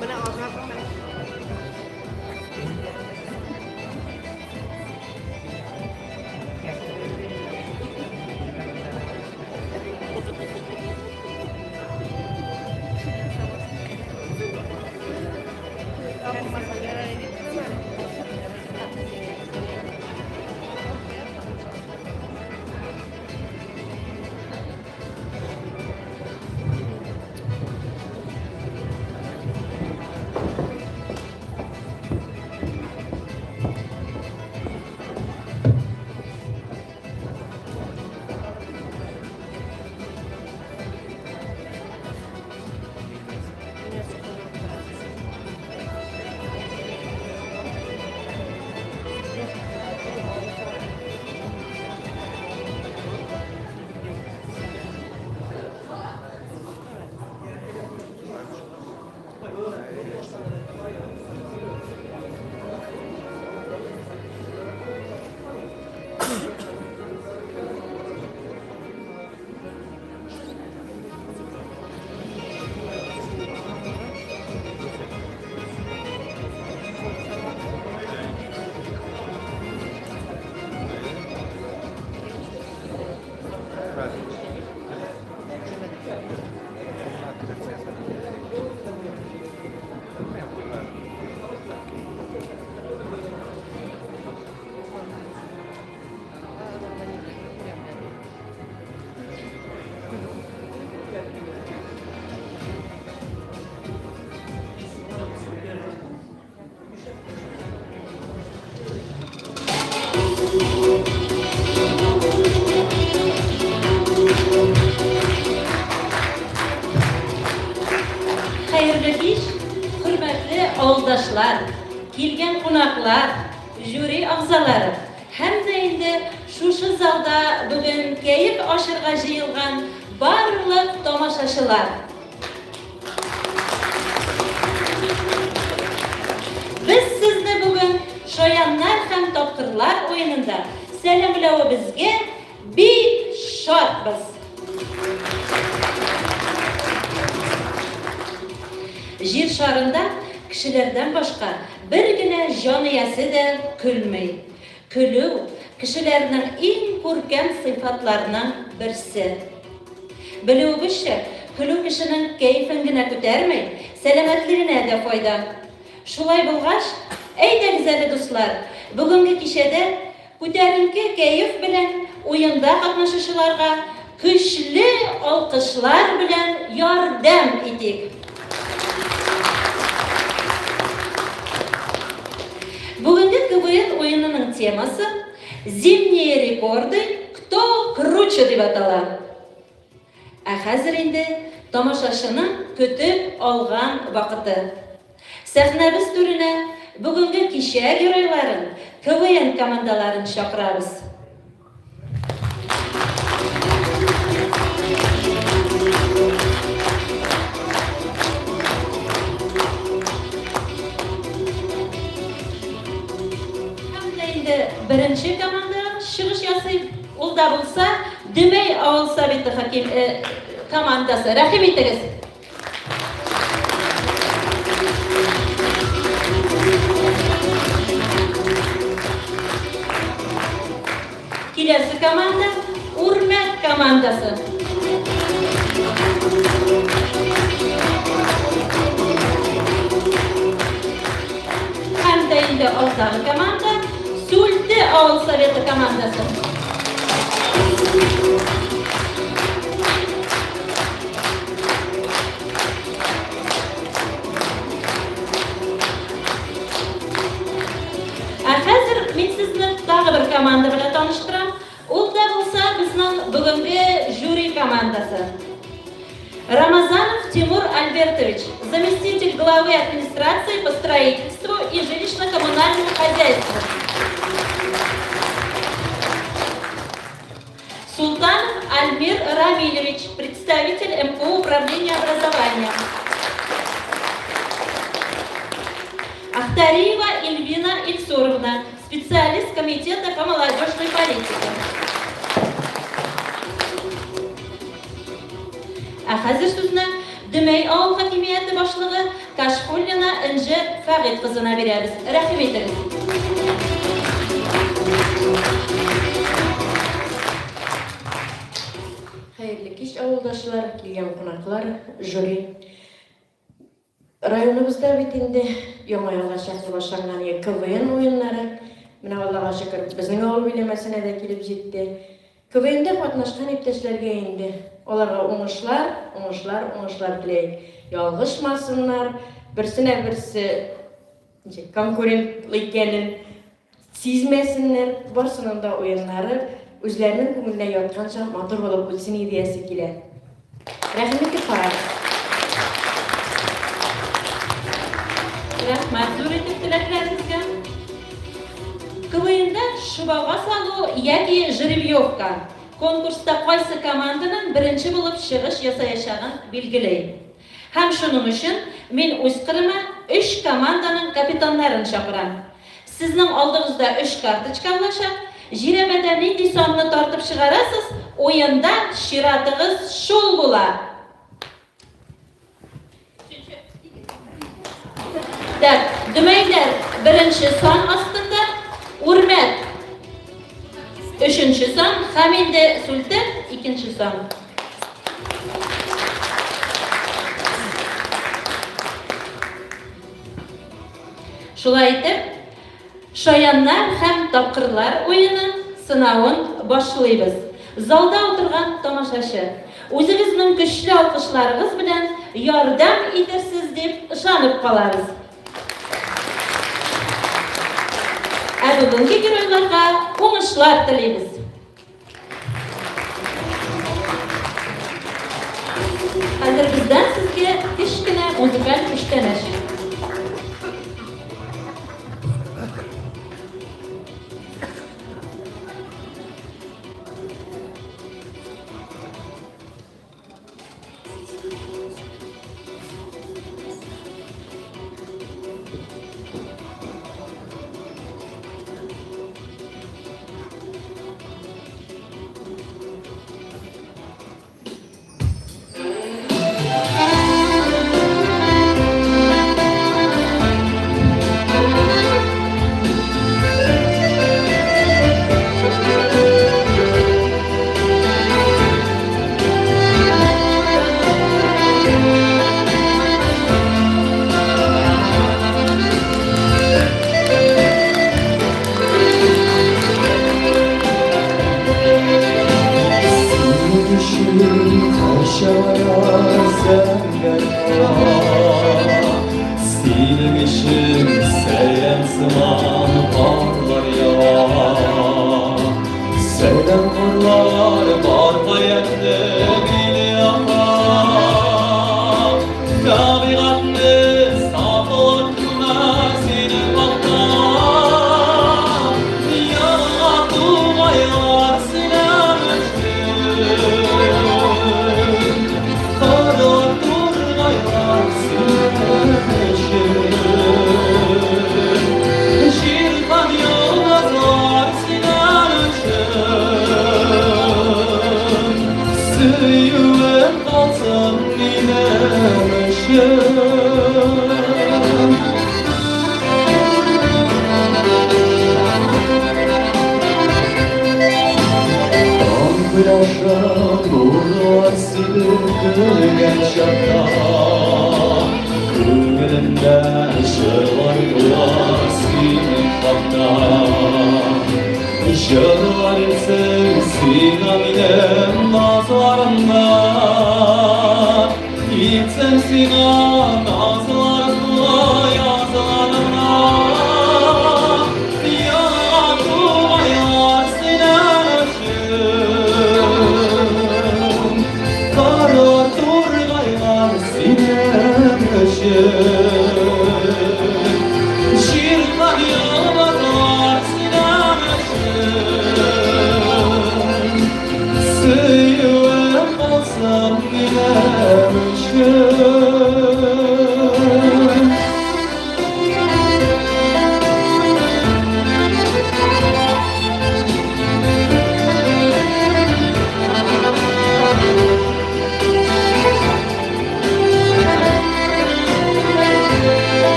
Менә азрак менә. Хәерле кич, хөрмәтле авылдашлар, килгән кунаклар, жюри әгъзалары һәм дә инде шушы залда бүген кәеф ачырга җыелган барлык тамашачылар. Без сезне бүген Шаяннар һәм тапкырлар уенында сәламләвебезгә бик шатбыз. Җир шарында кешеләрдән башка бер генә җан иясе дә көлми. Көлү, кешеләрнең иң күркәм сыйфатларының берсе. Белүебезчә, көлү кешенең кәефен генә күтәрми, сәламәтлегенә дә файда. Шулай булгач, әйдәгез әле, дуслар, бүгенге кичәдә күтәренке кәеф белән уенда катнашучыларга көчле алкышлар белән ярдәм итик. Бүгенге КВН уенының темасы Зимние рекорды, кто круче дип атала. Ә хәзер инде тамашачының көтеп алган вакыты. Сәхнәбез түренә бүгенге кичә геройларын, КВН командаларын чакырабыз. Һәм дә инде беренче команда чыгыш ясый. Ул да булса Дөмәй авыл советы хаким э, командасы. Рәхим итегез. Киләсе команда Үрмәк командасы. Һәм дә инде алдагы команда Сүлте авыл советы командасы. Ә хәзер мин сезне тагы бер команда белән таныштырам. Ул да булса безнең бүгенге жюри командасы. Рамазанов Тимур Альбертович, заместитель главы администрации по строительству и жилищно-коммунальному хозяйству. Султанов Альмир Рамилевич, представитель МКУ Управления образования. Ахтариева Эльвина Ильсуровна, специалист Комитета по молодежной политике. Ә хәзер сүзне Дөмәй авыл хакимияте башлыгы Кашфуллина Энҗе Фәгыйть кызына бирәбез. Рәхим итегез. Хәерле кич, авылдашлар, килгән кунаклар, жюри. Районыбызда бит инде яңа елга чаклы башланган КВН уеннары. Менә Аллага шөкер, безнең авыл биләмәсенә дә килеп җитте. КВНда катнашкан иптәшләргә инде аларга уңышлар, уңышлар, уңышлар теләйек. Ялгышмасыннар, берсенә берсе ничек конкурент икәнен сизмәсеннәр, барсының да уеннары үзләренең күңеленә ятканча матур булып үтсен идеясе килә. Рәхим итеп карагыз. Рәхмәт зур итеп теләкләрегезгә. КВНда шобага салу яки жеребьевка конкурста кайсы команданың беренче булып чыгыш ясаячагын билгели. Һәм шуның өчен мин үз кырыма өч команданың капитаннарын чакырам. Сезнең алдыгызда өч карточка булачак. Жирәбәдә нинди санны тартып чыгарасыз, уенда чиратыгыз шул була. Так, Дөмәйләр беренче сан астында, Үрмәт өченче сан һәм инде Сүлтән икенче сан. Шулай итеп, Шаяннар һәм тапкырлар уены сынавын башлыйбыз. Залда утырган тамашачы, үзегезнең көчле алкышларыгыз белән ярдәм итерсез дип ышанып калабыз. Ә бүгенге геройларга уңышлар телибез. Хәзер бездән сезгә кечкенә музыкаль күчтәнәч. Синең өчен сәйрән сыман карлар ява. Сәйрән карлар бар каятны били ага. Табигатьне сафлатма синең хакта. Яңа тугайлар синең өчен. Карлар тургайлар синең өчен. Җирхан йолдызлар синең өчен. Сөюем калсын минем өчен. Таң кояшы нурлар сибеп көлгән чакта, Күңелемдә җырлар туа синең хакта. Җырлар итсең сиңа минем назларымда, Итсен сиңа назларымда, язларымда. Яңа тугайлар синең өчен, Кара тургайлар синең өчен. Җирхан йолдызлар синең өчен. Сөюем булсын минем өчен.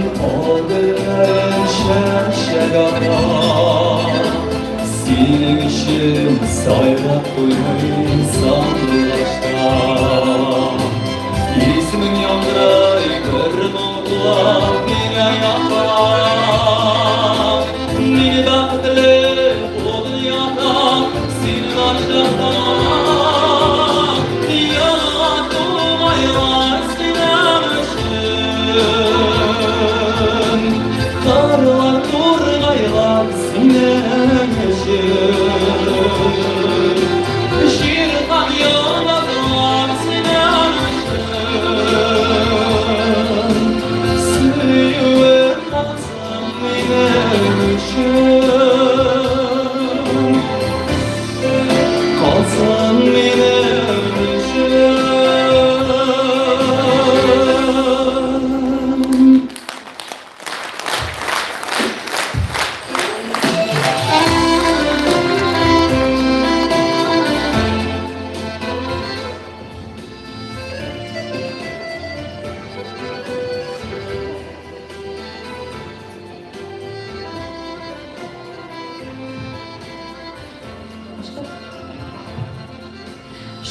Ал гөлләрен чәчәк ата. Синең өчен сайрап туймый сандугач та. Исемең яңгырый бер моң туа тирә-якта. Мин бәхетле бу дөньяда син бар чакта. Яңа тугайлар синең өчен. Карлар, тургайлар синең өчен. Җир һәм йолдызлар синең өчен. Сөюем калсын минем өчен. Калсын минем өчен.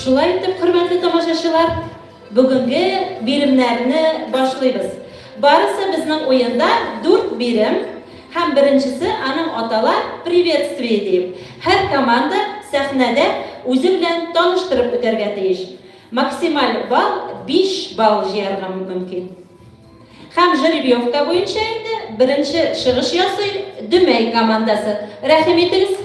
Шулай итеп, хөрмәтле тамашачылар, бүгенге биремнәрне башлыйбыз. Барысы безнең уенда дүрт бирем һәм беренчесе аның атала Приветствие диеп. Һәр команда сәхнәдә үзе белән таныштырып үтәргә тиеш. Максималь балл 5 балл җыярга мөмкин. Һәм жеребьевка буенча инде беренче чыгыш ясый Дөмәй командасы. Рәхим итегез.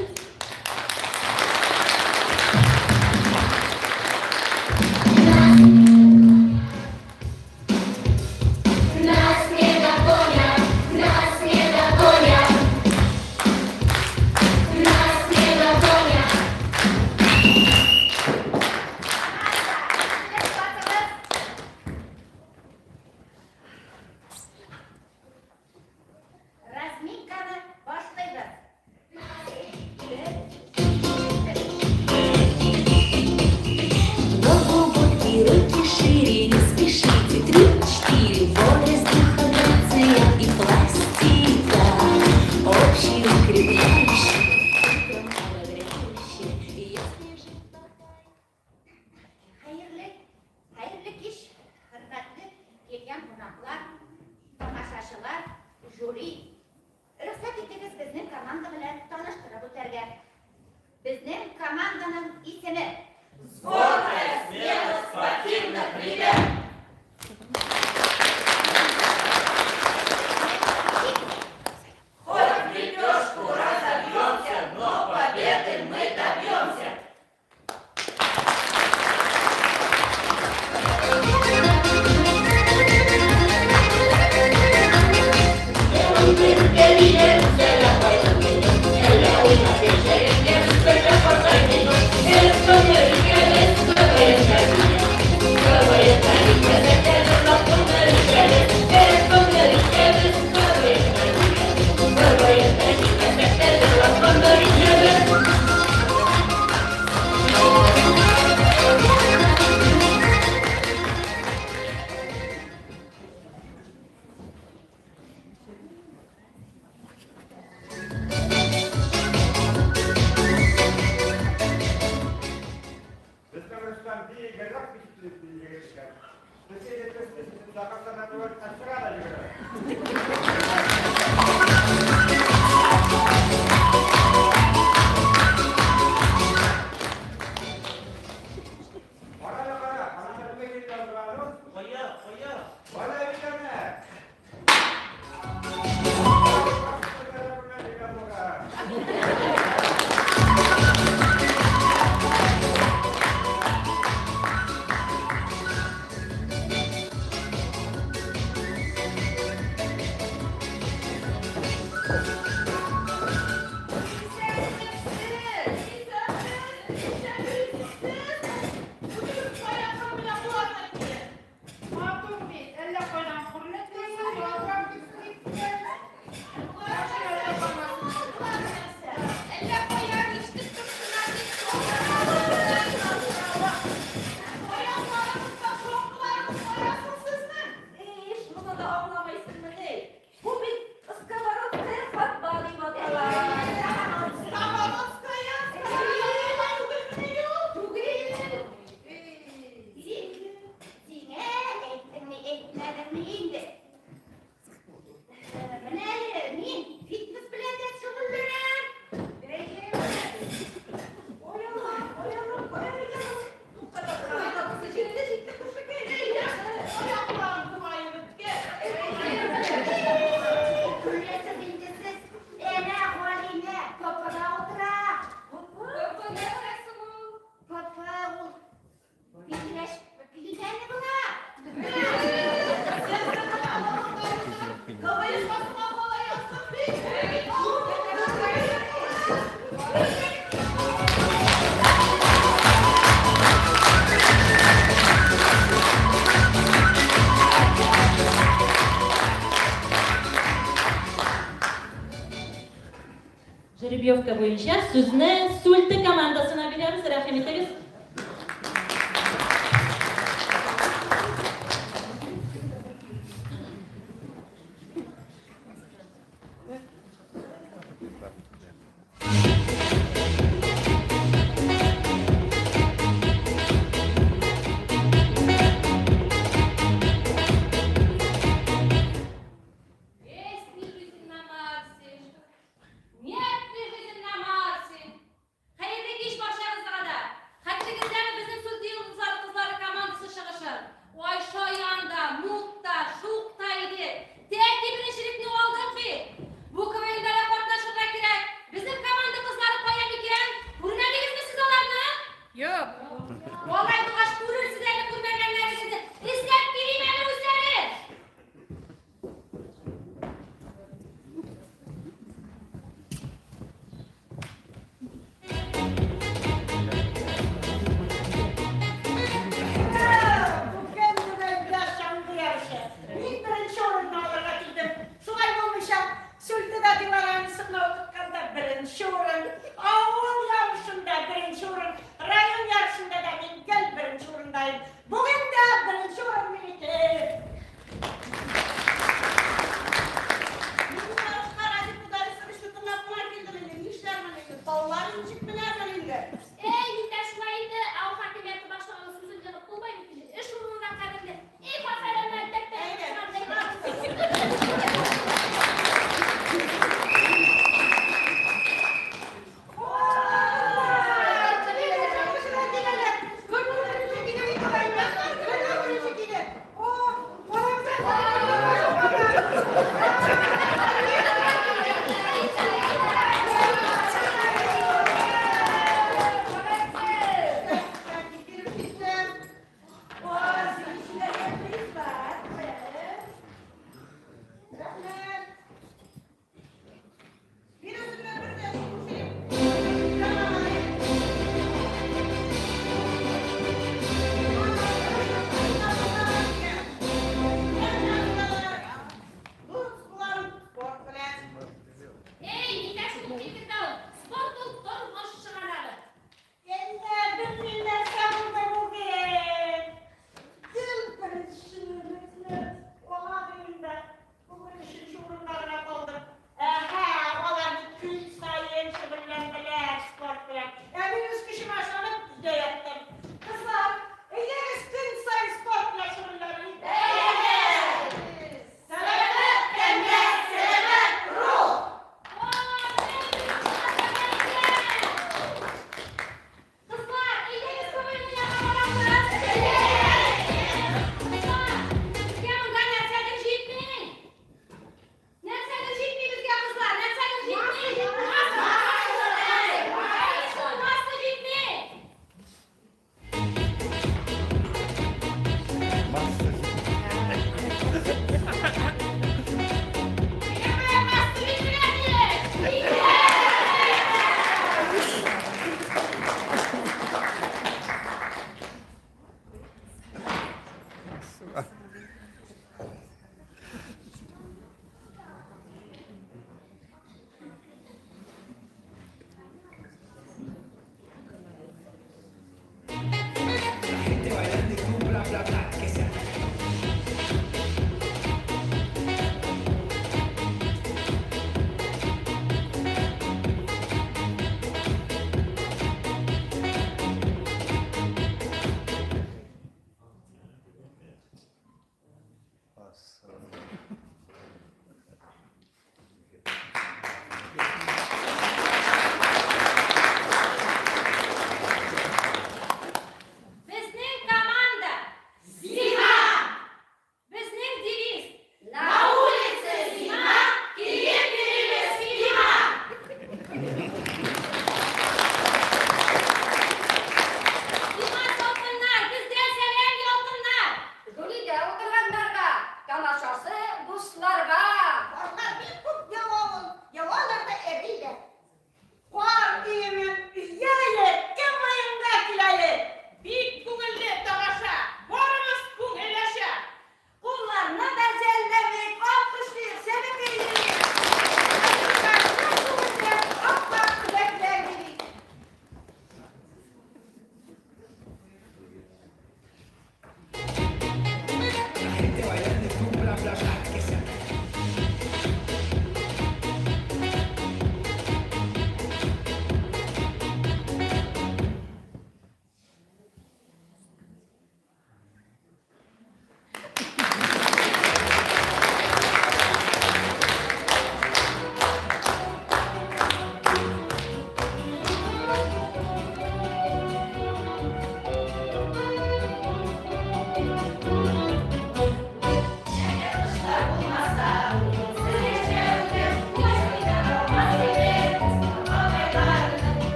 Нас не догонят, нас не догонят. Нас не догонят. Разминканы башлыйбыз. Ногу вот и руки шире, не спешите. Три, четыре, воля с духа, грация и пластика. Общий укрепляющий, утром ободряющий. Я снежит Хәерле, хәерле кич, хөрмәтле килгән кунаклар, тамашачылар, жюри. Рөхсәт итегез безнең команда белән таныштырып үтәргә. Безнең команданың исеме Звонкая, смело, спортивно, привет! Хоть в лепешку разобьемся, но победы мы добьемся! Оешмасына кала яздык бит. Жеребьевка буенча сүзне Сүлте командасына бирәбез. Рәхим итегез. Есть ли жизнь на Марсе? Нет ли жизнь на Марсе? Хәерле кич барчагызга да!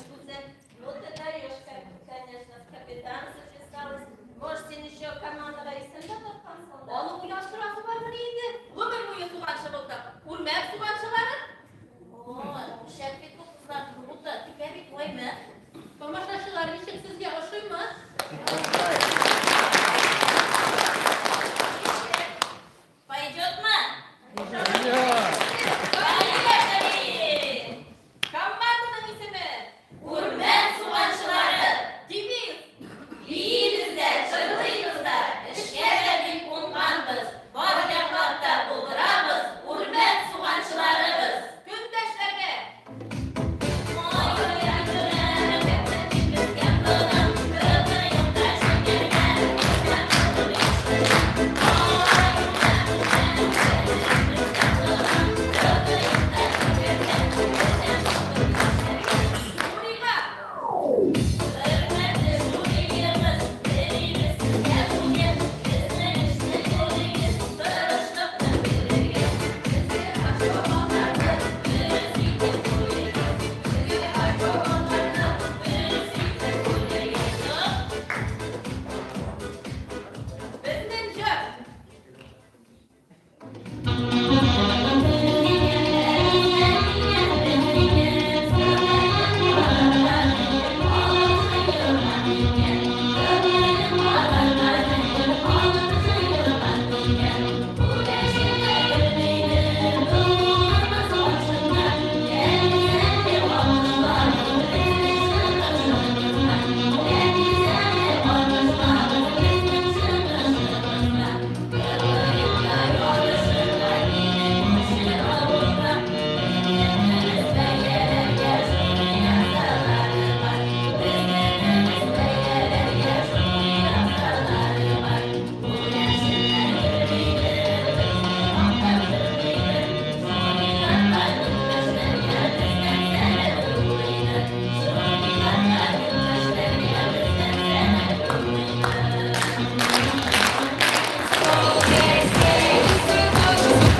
Гүзәл, ну ты даешь, конечно, в капитан записалась. Может, син еще командага исем дә тапкансың да? Аны уйлаштырасы бармыни инде? Гомер буе суганчы булдык. Үрмәт суганчылары. Ой, шәп бит бу кызлар, круто. Текә бит, шулаймы? Тамашачылар ничек сезгә ошыймы? Ничек? Пойдетмы? Поехали! Команданың исеме Үрмәт суганчылары! Девиз. Биибез дә, җырлыйбыз да, эшкә дә бик уңганбыз. Бар яклап та булдырабыз, Үрмәт суганчылары без. Көндәшләргә. Жюрига. Безнең җыр.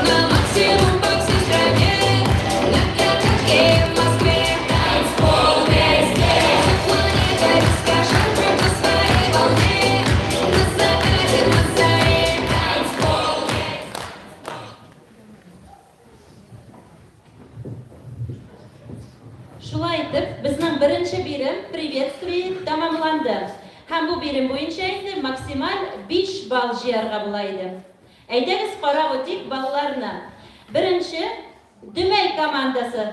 На максимум по всей стране, на пятаке в Москве. Танцпол везде. Планета, расскажи правду своей волне. На закате, на заре. Танцпол везде. Шулай итеп, безнең беренче бирем приветствие тәмамланды. Һәм бу бирем буенча инде максималь 5 балл җыярга була иде. Әйдәгез карап үтик балларны. Беренче Дөмәй командасы.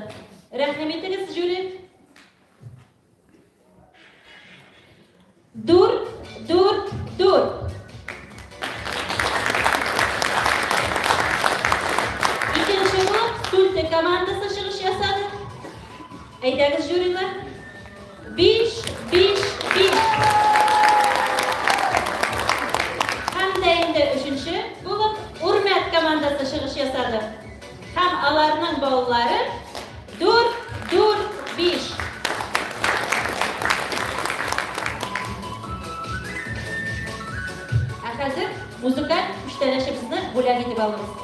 Рәхим итегез, жюри. Дүрт, дүрт, дүрт. Икенче булып Сүлте командасы чыгыш ясады. Әйдәгез, жюрилар. Биш, биш, биш. Һәм дә инде өченче булып Үрмәт командасы чыгыш ясады. Һәм аларның баллары дүрт, дүрт, биш. Ә хәзер музыкаль күчтәнәчебезне бүләк итеп алыгыз.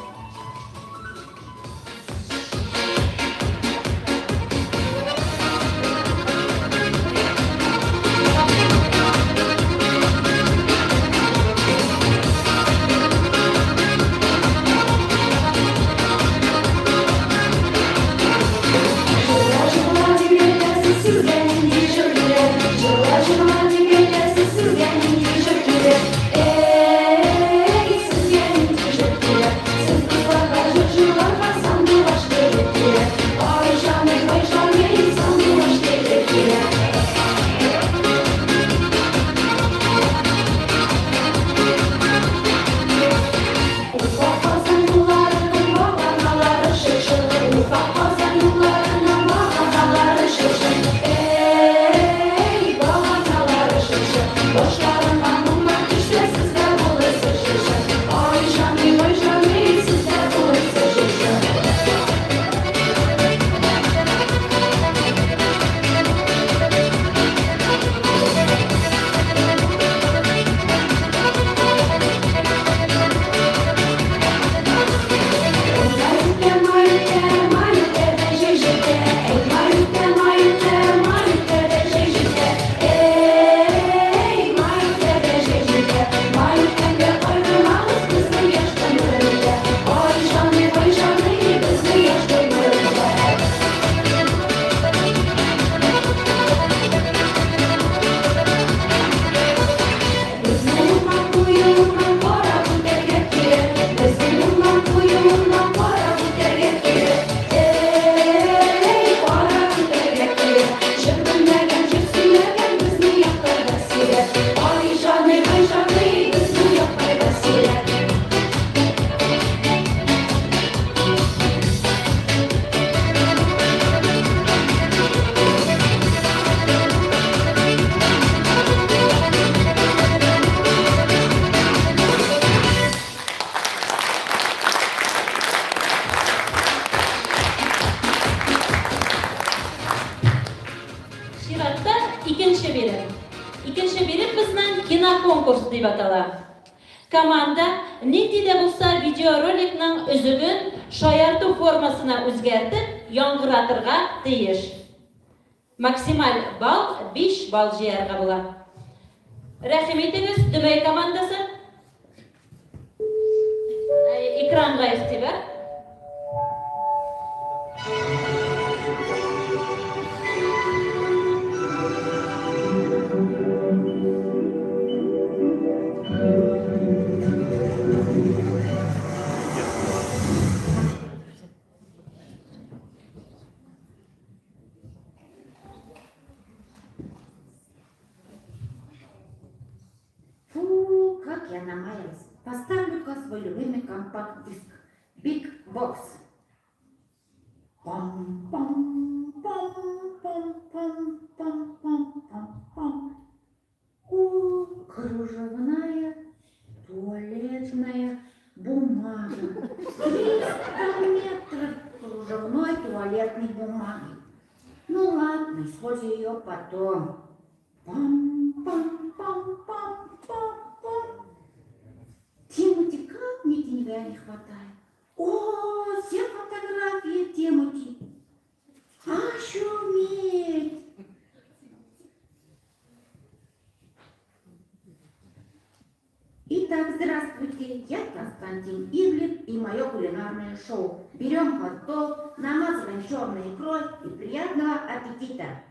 конкурс дип атала. Команда нинди дә булса видеороликның өзеген шаярту формасына үзгәртеп, яңгыратырга тиеш. Максималь балл, 5 балл җыярга була. Рәхим итегез, Дөмәй командасы. Экранга игътибар. Фу, как я намаялась. Поставлю-ка свой любимый компакт-диск. Биг Бокс. Пам-пам-пам-пам-пам-пам-пам-пам. О, кружевная туалетная бумага. 300 метров кружевной туалетной бумаги. Ну ладно, использую ее потом. Пам-пам-пам-пам-пам-пам. Тимати, как мне тебя не хватает. О, все фотографии Тимати. Ошуметь. Итак, здравствуйте, я Константин Ивлев и мое кулинарное шоу. Берем хот-дог, намазываем черной икрой и приятного аппетита.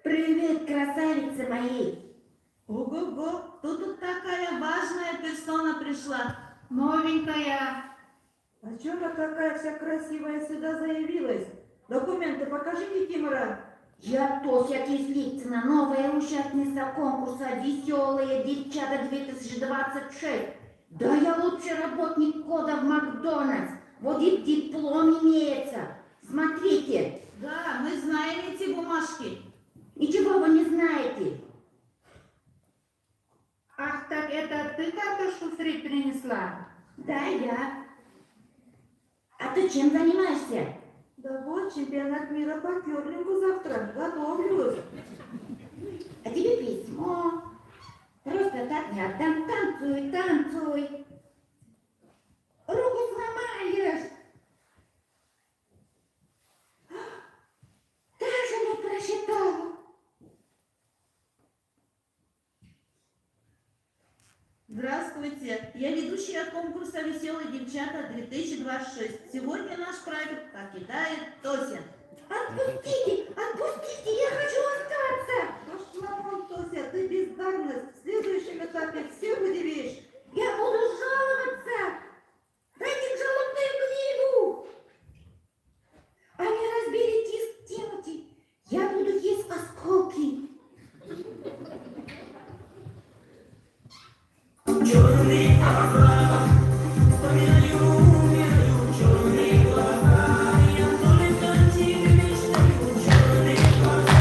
Привет, красавицы мои! Ого-го, кто тут такая важная персона пришла? Новенькая. А чё она такая вся красивая сюда заявилась? Документы покажи, Кикимора. Я Тося Кислицына, новая участница конкурса «Веселые девчата 2026». Да я лучший работник кода в Макдональдс. Вот и диплом имеется. Смотрите. Да, мы знаем эти бумажки. Ничего вы не знаете. Ах, так это ты картошку фри принесла? Да, я. А ты чем занимаешься? Да вот, чемпионат мира по керлингу завтра. Готовлюсь. А тебе письмо. Просто так не отдам. Танцуй, танцуй. Руку сломаешь. Даже не просчитала. Здравствуйте, я ведущая конкурса «Веселые девчата 2026». Сегодня наш проект покидает Тося. Отпустите, отпустите, я хочу остаться. Пошла вон, Тося, ты бездарность. В следующем этапе всех удивишь. Я буду жаловаться. Дайте жалобную книгу. Они разбили диск Тимати. Я буду есть осколки. Черные глаза, вспоминаю, умираю, черные глаза, я только о тебе мечтаю, черные глаза,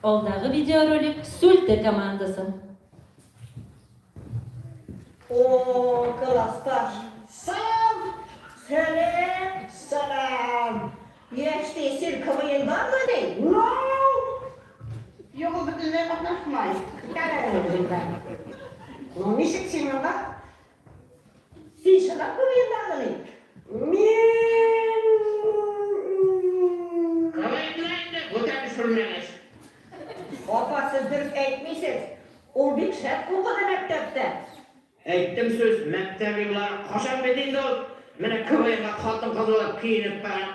Алдагы видеоролик Сүлте командасы. О, классташ! Сам! Сәлам! Сәлам! Яшьти, син КВНдамыни? No! Юк, ул бөтенләй катнашмай. Ну, ничек син монда? Син чынлап КВНдамыни? Мин... КВНда инде бүтән төшермәгез. Апа, сез дөрес әйтмисез. Ул бик шәп укыды мәктәптә. Әйттем сүз, мәктәп еллары кашан бит инде ул. Менә КВНга хатын-кыз булып киенеп бара.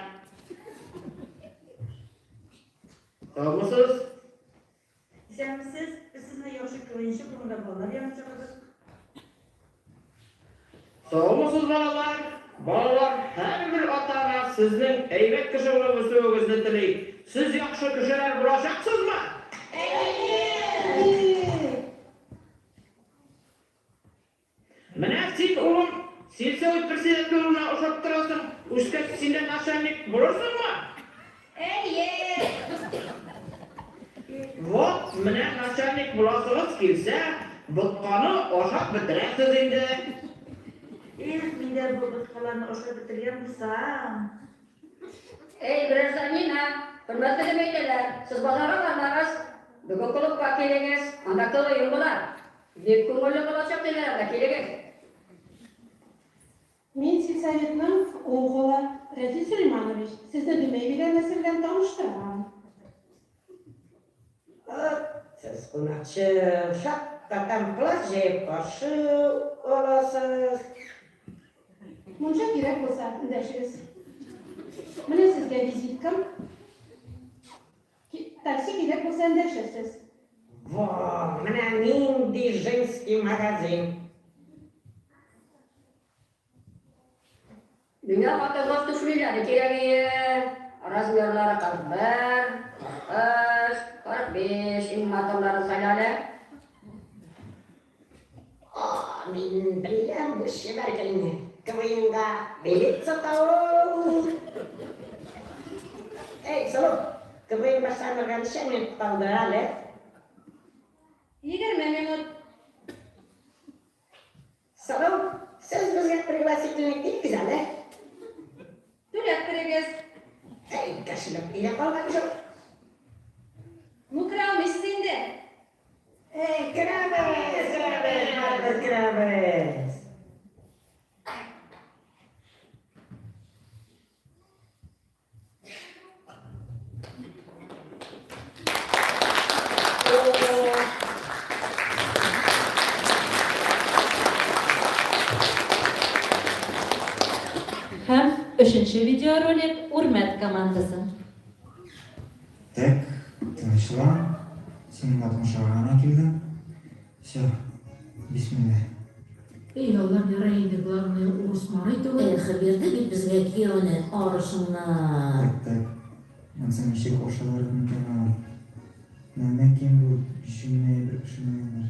Саумысыз? Исәнмесез, без сезне яхшы КВНчы турында балалар янына чакырдык. Саумысыз, балалар? Балалар, һәрбер ата-ана сезнең әйбәт кеше булып үсүегезне тели. Сез яхшы кешеләр булачаксызмы? Менә син, улым, сельсовет председателе улына ошап торасың. Үскәч, син дә начальник булырсыңмы? Әйе! менә начальник буласыгыз килсә, ботканы ашап бетерәсез инде. Эх, мин дә бу боткаларны ашап бетергән булсам. Эй, гражданина, хөрмәтле дип әйтәләр, сез базарга бармагыз, бүген клубка килегез, анда КВН була. Бик күңелле булачак диләр анда, килегез. Мин сельсоветның уң кулы, Рәзил Сөләйманович, сезне Дөмәй биләмәсе белән таныштырам. Сез кунакчыл, шаккатам, колач җәеп каршы аласыз. Мунча кирәк булса, эндәшегез. Менә сезгә визиткам. Такси кирәк булса, эндәшерсез. Во, менә нинди женский магазин. Миңа хатын-кыз түфлиләре кирәк ие. Размерлары 41, 43, 45, иң матурларын сайла әле. О, мин беләм бу чибәркәйне. КВНга билет сата ул. Эй, сылу, КВН башланырга ничә минут калды әле? 20 минут. Сылу, сез безгә пригласительный бирегез әле. Түләп керегез. Әй, кошелек өйдә калган шул. Ну, керә алмыйсыз инде. Әй, керәбез, керәбез, барыбер керәбез. Һәм өченче видеоролик Үрмәт командасы. Так, тынычлан. Син монда тынышырга гына килдең. Всё, бисмилла. Эй, Аллам, ярай инде, главное, урыс марый түгел. Эх, бирде бит безгә кияүне арышыңнан. Так, так. Монысы ничек ашалыр микән ул? Нәмә ким бу, җүнле әйбер пешермәгәннәр.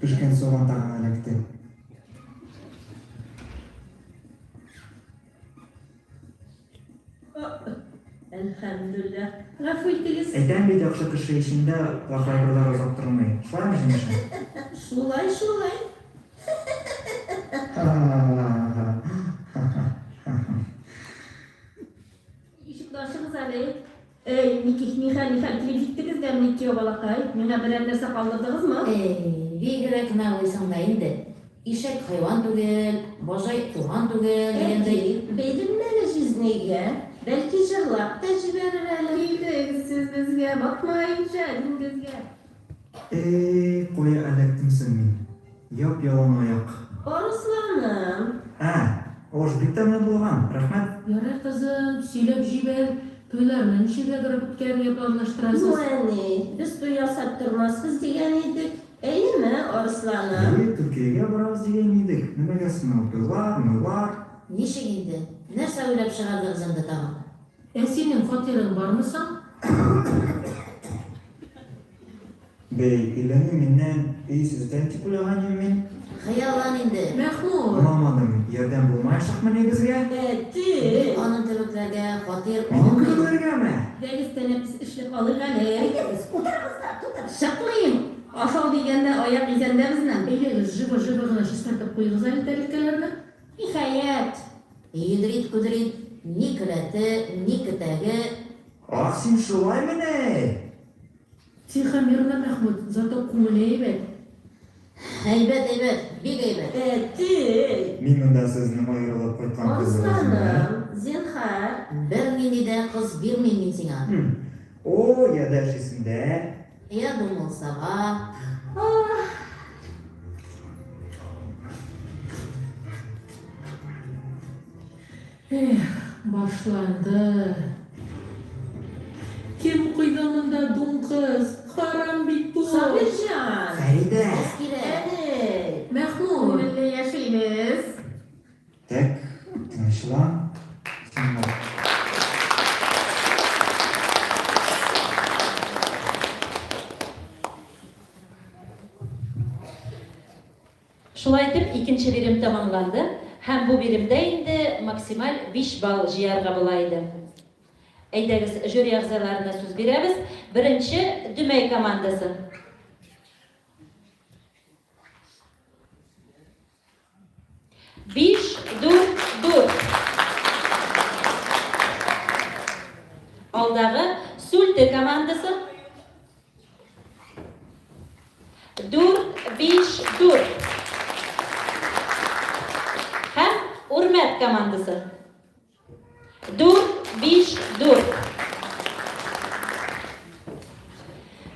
Пешкән суган тагын эләкте. Әлхәмдүлилләһ. Гафу итегез. Әйтәм бит, яхшы кеше эчендә вак әйберләр озак тормый. Шулаймы, җиңәшем? Шулай, шулай. Ишекне ачыгыз әле. Әй, Никих, нихәл, нихәл, килеп җиттегез дә, менә кияү балакай. Миңа берәр нәрсә калдырдыгызмы? Әй, бигрәк наглыйсың да инде. Ишәк хайван түгел, бажай туган түгел, дигәндәй. Әти, бәйләнмә әле җизнәйгә, бәлки җырлап та җибәрер әле. Килдегез сез безгә, батмаенча диңгезгә. Әй, кая эләктем соң мин? Яп-ялан аяк. Арысланым. Ә, аш бик тәмле булган, рәхмәт. Ярар, кызым, сөйләп җибәр, туйларны ничегрәк үткәрергә планлаштырасыз? Ну, әни, без туй ясап тормасбыз дигән идек, әйеме, Арысланым? Әйе, Төркиягә барабыз дигән идек, нәмәгә соң ул туйлар, муйлар? Ничек инде? Нәрсә уйлап чыгардыгыз анда тагын? Ә синең фатирың бармы соң? Бәй, өйләнү миннән, өй сездән дип уйлаган идем мин. Хыяллан инде. Мәхмүт! Аңламадым, ярдәм булмаячакмыни безгә? Әти! Мин аның кебекләргә фатир Минем алмыйм. кебекләргәме? Әйдәгез, тәнәфес эшләп алыйк әле. Әйдәгез, утырыгыз да, тутыр. Чыкмыйм! Ашау дигәндә аяк изәндә безнең. Әйдәгез, живо-живо гына чистартып куегыз әле тәрилкәләрне. Ниһаять! Ядрит-кудрит, ни келәте, ни кетәге. Ах, син шулаймыни? Тихо, мирно, Мәхмүт, зато күңеле әйбәт. Әйбәт, әйбәт, бик әйбәт. Әти! Мин монда сезнең аерылып кайткан кызыгызны. Арысланым, зинһар. Бернинди дә кыз бирмим мин сиңа. Хм. О, ядәш исендә. Я думал, сова. Ах! Эх, башланды. Кем куйды монда дуңгыз? Харам бит бу! Сабирҗан! Фәридә! Кыз кирәк. Әни! Мәхмүт! Күңелле яшибез. Тәк, тынычлан. Син бар. Шулай итеп, икенче бирем тәмамланды һәм бу биремдә инде максималь 5 балл җыярга була иде. Әйдәгез, жюри әгъзаларына сүз бирәбез. Беренче Дөмәй командасы. Биш, дүрт, дүрт. Алдагы Сүлте командасы. Дүрт, биш, дүрт. Һәм Үрмәт командасы. Дүрт, биш, дүрт.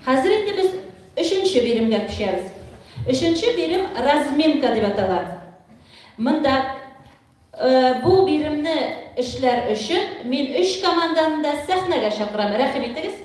Хәзер инде без өченче биремгә күчәбез. Өченче бирем разминка дип атала. Монда э, бу биремне эшләр өчен мин өч команданы да сәхнәгә чакырам. Рәхим итегез.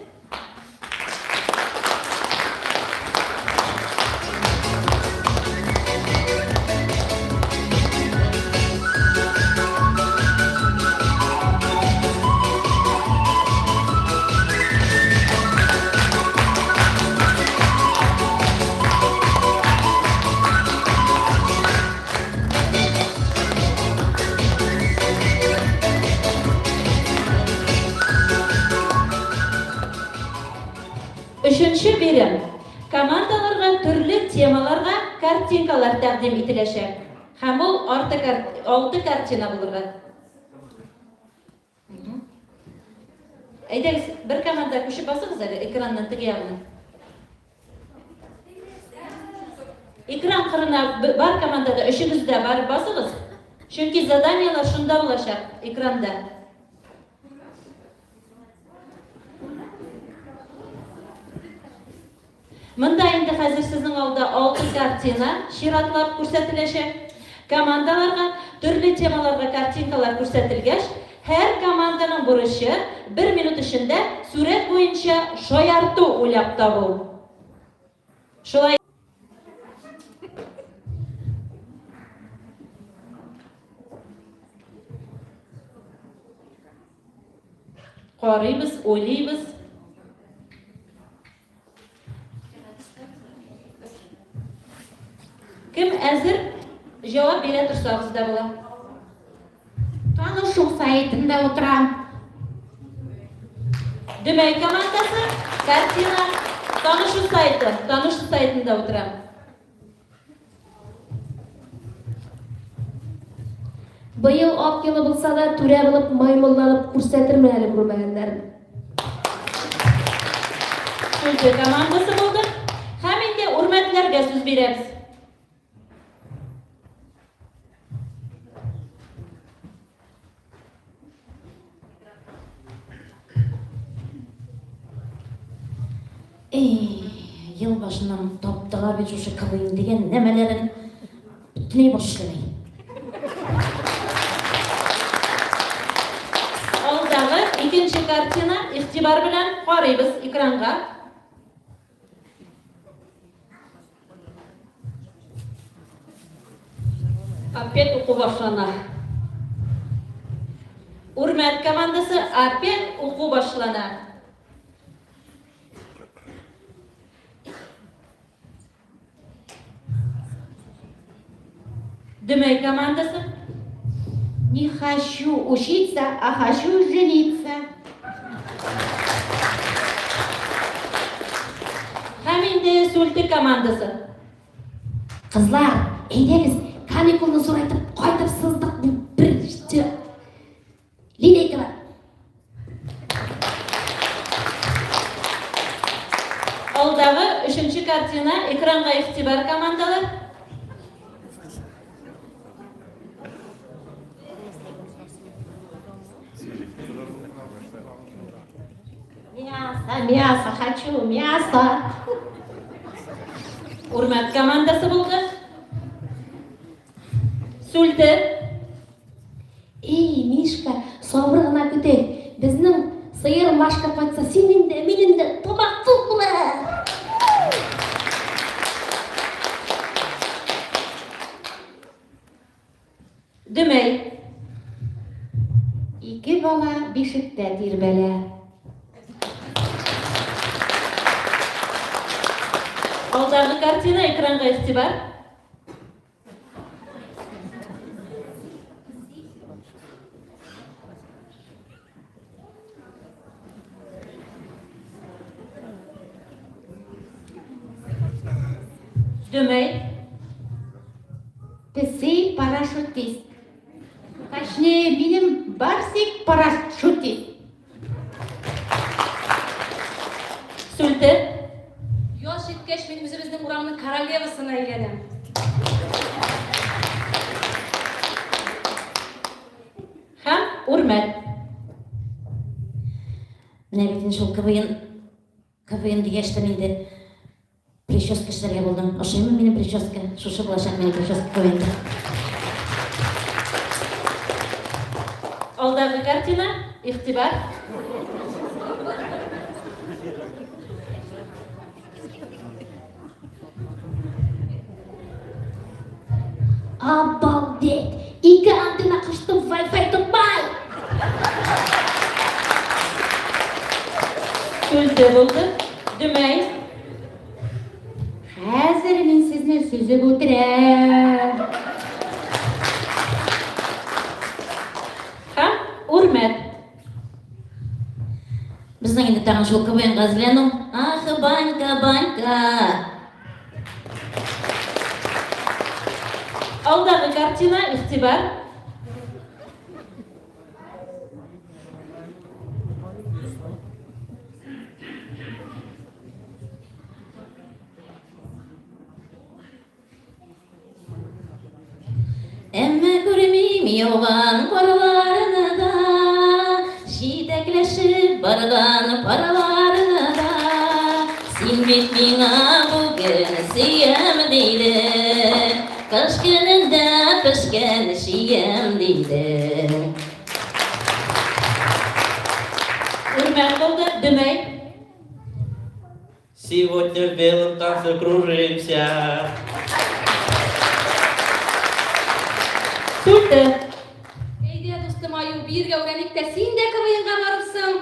Өченче бирем. Командаларга төрле темаларга картинкалар тәкъдим ителәчәк. Һәм ул алты картина булырга. Әйдәгез, бер команда күчеп басыгыз әле экранның теге ягына. Экран кырына бар командада өчегез дә барып басыгыз. Чөнки заданиелар шунда булачак, экранда. Монда инде хәзер сезнең алда алты картина чиратлап күрсәтеләчәк. Командаларга төрле темаларга картинкалар күрсәтелгәч, һәр команданың бурычы бер минут эчендә сурәт буенча шаярту уйлап табу. Шулай Карыйбыз, уйлыйбыз. Кем әзер, җавап бирә торсагыз да була. Танышу сайтында утырам. Дөмәй командасы, картина, танышу сайты, танышу сайтында утырам. Быел ак елы булса да, түрә булып, маймылланып күрсәтермен әле күрмәгәннәрен. Сүзе командасы булды. Һәм инде үрмәтләргә сүз бирәбез. Эй, ел башыннан таптылар бит шушы КВН дигән нәмәләрен. Бөтенләй баш эшләмәй. Алдагы икенче картина, игътибар белән карыйбыз экранга. Опять уку башлана. Үрмәт командасы опять уку башлана. Дөмәй командасы. Не хочу учиться, а хочу жениться. Һәм инде Сүлте командасы. Кызлар, әйдәгез, каникулны зурайтып, кайтып сыздык бер линейкалар. Алдагы өченче картина экранга игътибар командалар. Мясо, мясо, хочу мясо. Үрмәт командасы булды. Сүлде. Эй, Мишка, сабыр гына көтик. Безнең сыер Машка кайтса, синең дә, минем дә тамак тук була. Дөмәй. Ике бала бишектә тирбәлә. Алдагы картина экранга игътибар. Дөмәй. Песи парашютист. Точнее, минем Барсик парашютист. Сүлте. Яз җиткәч, мин үзебезнең урамның королевасына әйләнәм. Һәм Үрмәт. Менә бит инде шул КВН, КВН дигәч тә инде прическа эшләргә булдым. Ошыймы минем прическа? Шушы булачак минем прическа КВНда. Алдагы картина, игътибар. Обалдеть! Ике антенна кыштым, Wi-Fi тотмай! Сүлте булды. Дөмәй. Хәзер мин сезне сөзеп үтерәм. Һәм Үрмәт. Безнең инде тагын шул КВНга әзерләнү. Ах, банька, банька. Алдагы картина, игътибар. Әмма күрмим яуган карларны да, Җитәкләшеп барган парларны да. Син бит миңа бүген сөям дидең, Кыш көнендә пешкән чиям дидең. Үрмәк булды, Дөмәй. Сегодня в белом танце кружимся. Сүлте. Әйдә, дустым Аю, биергә өйрәник тә, син дә КВНга барырсың.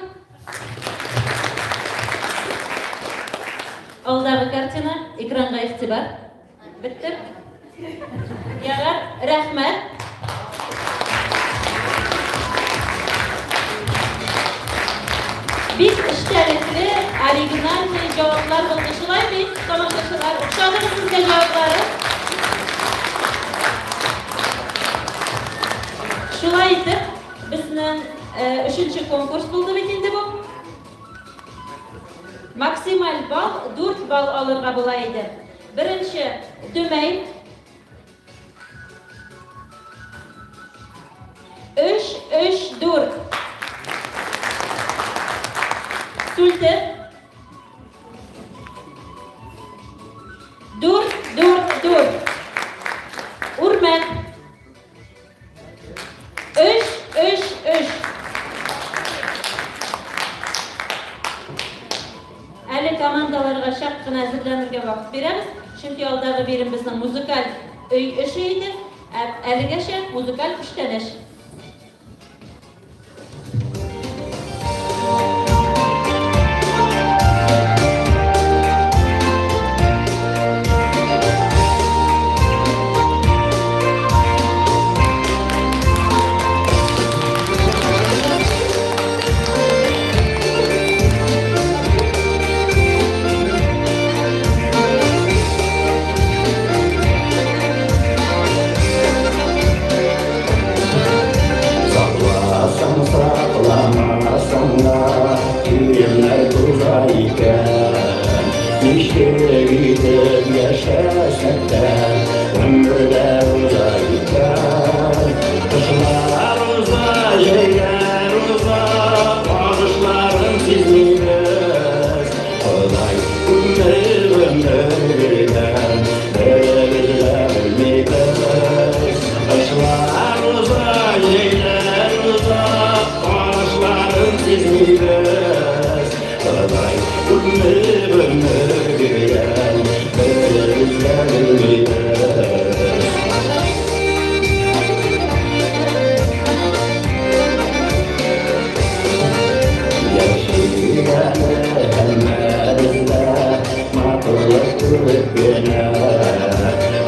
Алдагы картина, экранга игътибар. Бетте. Ярар, рәхмәт. Бик эчтәлекле, оригинальный җаваплар булды. Шулай бит, тамашачылар, ошадымы сезгә җаваплары? Шулай итеп, безнең өченче конкурс булды бит инде бу. Максималь балл 4 балл алырга була иде. Беренче Дөмәй. Өч, өч, дүрт. Сүлте. Дүрт, дүрт, дүрт. Үрмәк. Өч, өч, өч. Әле командаларга чак кына әзерләнергә вакыт бирәбез, чөнки алдагы бирем безнең музыкаль өй эше иде, ә әлегәчә музыкаль күчтәнәч. Сакласаң, сакламасаң да, киемнәр туза икән. Ничек итеп яшәсәк тә, гомер дә уза икән. Кышлар уза, җәйләр уза, агышларын сизмибез. Ходай күпме гомер биргән, беребез дә белмибез. Кышлар уза, җәйләр уза, агышларын сизмибез. Ходай күпме гомер биргән, беребез дә белмибез. Яшик әле һәммәбез дә матурлык күреп кенә.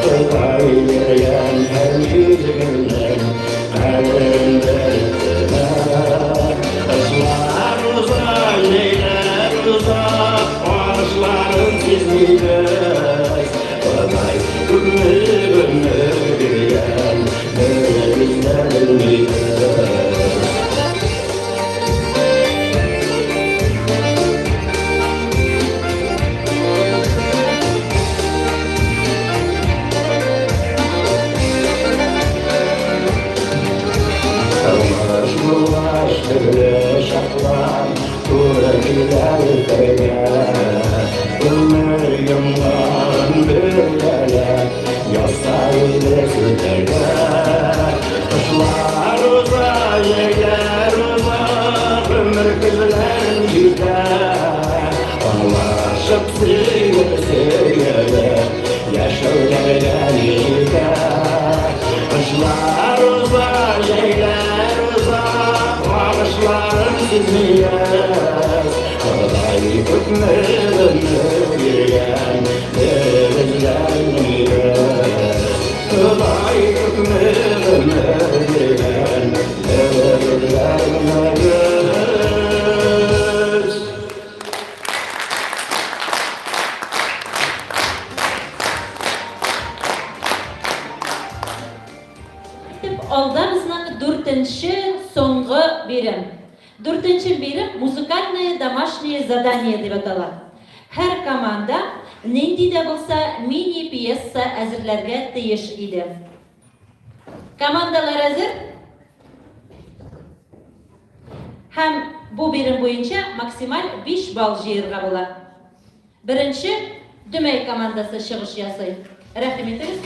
Ходай биргән һәр мизгелнең кадерен белеп кенә. Кышлар уза, җәйләр уза, агышларын сизмибез. Ходай Кочаклашып, сөеп, сөелеп, яшәүләргә җитә. Кышлар уза, җәйләр уза, Карышларын сизмибез. Ходай күпме гомер биргән, без өзләнмибез. Ходай күпме гомер биргән, без өзләнмибез. Итеп, алда безнең дүртенче, соңгы бирем. Дүртенче бирем Музыкальное домашнее задание дип атала. Һәр команда нинди дә булса мини-пьеса әзерләргә тиеш иде. Командалар әзер? Һәм бу бирем буенча максималь 5 балл җыерга була. Беренче Дөмәй командасы чыгыш ясый. Рәхим итегез.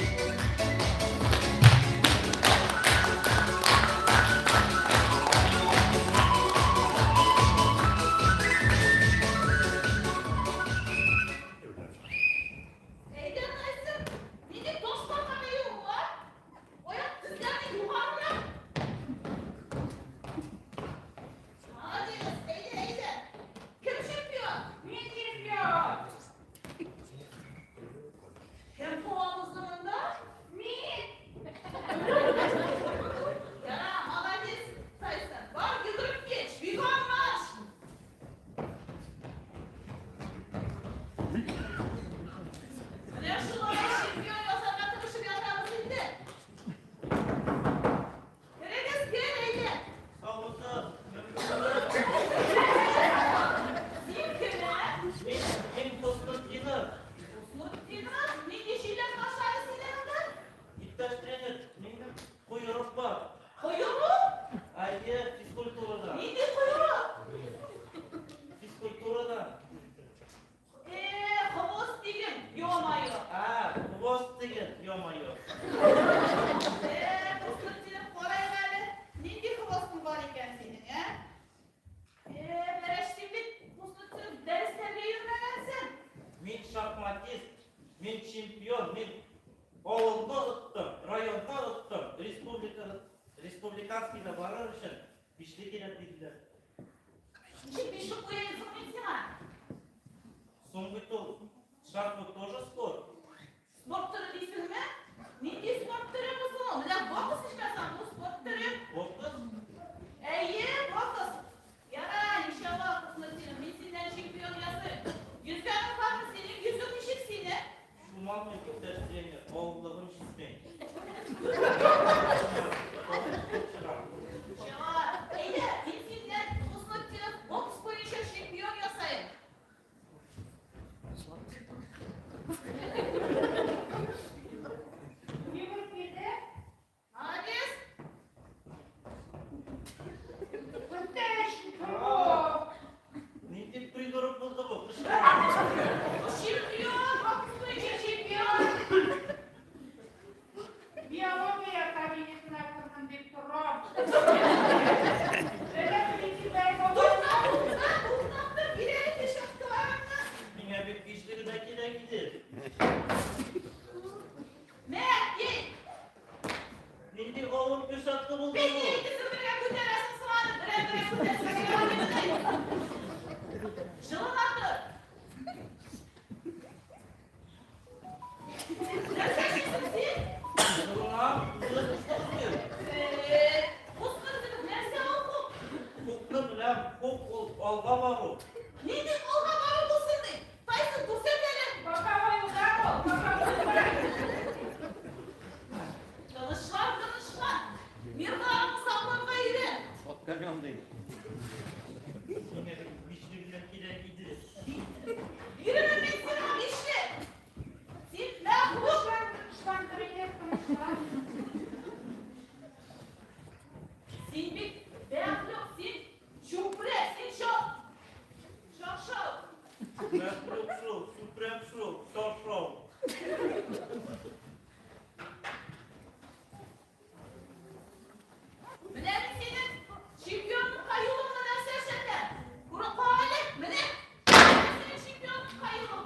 Әйдә, Тайсон, нинди ташбака бию ул, а? Аяк тезләрне югарырак. Молодец, әйдә, әйдә. Кем чемпион? Мин чемпион. Кем куабызды монда? Мин. Яра, молодец, Тайсон. Бар, йөгереп кич. Бегом марш. Менә шулай чемпион ясарга тырышып ятабыз инде. Керегез, кер, әйдә. Саумысыз. Син кем, ә? Мин, мин Хуснутдинов. Хуснутдинов? Нинди җиләк ашары синең анда? Иптәш тренер, минем койрык бар. Койрык? Әйе, физкультурада. Нинди койрык? Физкультурада. Э, хвост диген, ё-моё. А, хвост диген, ё-моё. Э, Хуснутдинов, карыйк әле. Нинди хвостың бар икән синең, ә? Э, бәрәч, син бит, Хуснутдинов, дәресләргә йөрмәгәнсең. Мин шахматист, мин чемпион, мин авылны оттым, районны оттым, республика, республиканскийда барыр өчен бишле кирәк диделәр. Ничек бишле куяйм соң мин сиңа? Соң бит ул шахмат тоже спорт. Спорт төре дисеңме? Нинди спорт төре бу соң ул? Менә бокс ичмасам, бу спорт төре. Бокс? Әйе, бокс. Ярар, иншалла, Хуснутдинов, мин синнән чемпион ясыйм. Йөзгәнең бармы синең? Йөзү ничек синең? Чумалмый, иптәш тренер, авырлыгым җитми. Чыгар. Әйдә, мин синнән, Хуснутдинов, бокс буенча чемпион ясыйм. Йөгереп килде. Молодец. Нинди придурок булды бу? Чемпион, бокс буенча чемпион. Биология кабинетына кердем дип торам. Тукта, тукта, туктап тор, бир әле перчаткаларыңны. Миңа бит бишле генә кирәк иде. Мә, кил. Нинди авыр перчатка булды Бик бу? икесен бергә күтәрәсең соң аны, берәм-берәм күтәрсәң ярар мени. Җылына тор. Нәрсә эшлисең син? Җылынам, үзем эшләмим. Хуснутдинов, нәрсә ул хук? Хукны беләм, хук ул алга бару. Нинди алга бару булсын ди? Тайсон, күрсәт әле. Боковой удар ул, боковой удар. Тынычлан, тынычлан. Нервларыңны сакларга өйрән. Отдаленный. Миңа бит бишле генә кирәк иде. Бирермен мин сиңа бишле. Син мә хук. Тынычлан, тренер, тынычлан. Син бит бәхлүк, син чүпрә, син шау. Шаршау. Мәхлук шул, чүпрәк шул, шаршау. Менә мин синең чемпионлыкка юлыңны нәрсә эшләтәм? Күреп кал әле, менә. Менә синең чемпионлыкка юлың.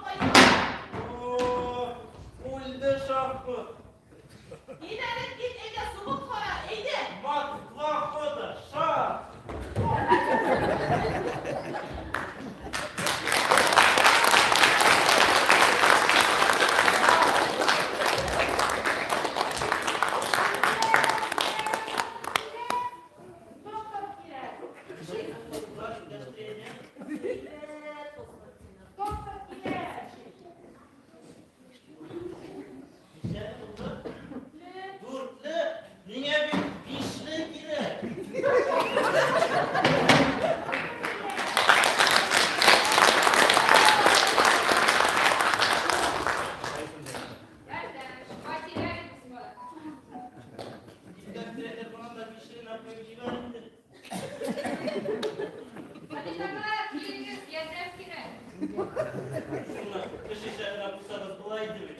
Шуны кеше исәбенә куйсагыз була иде бит.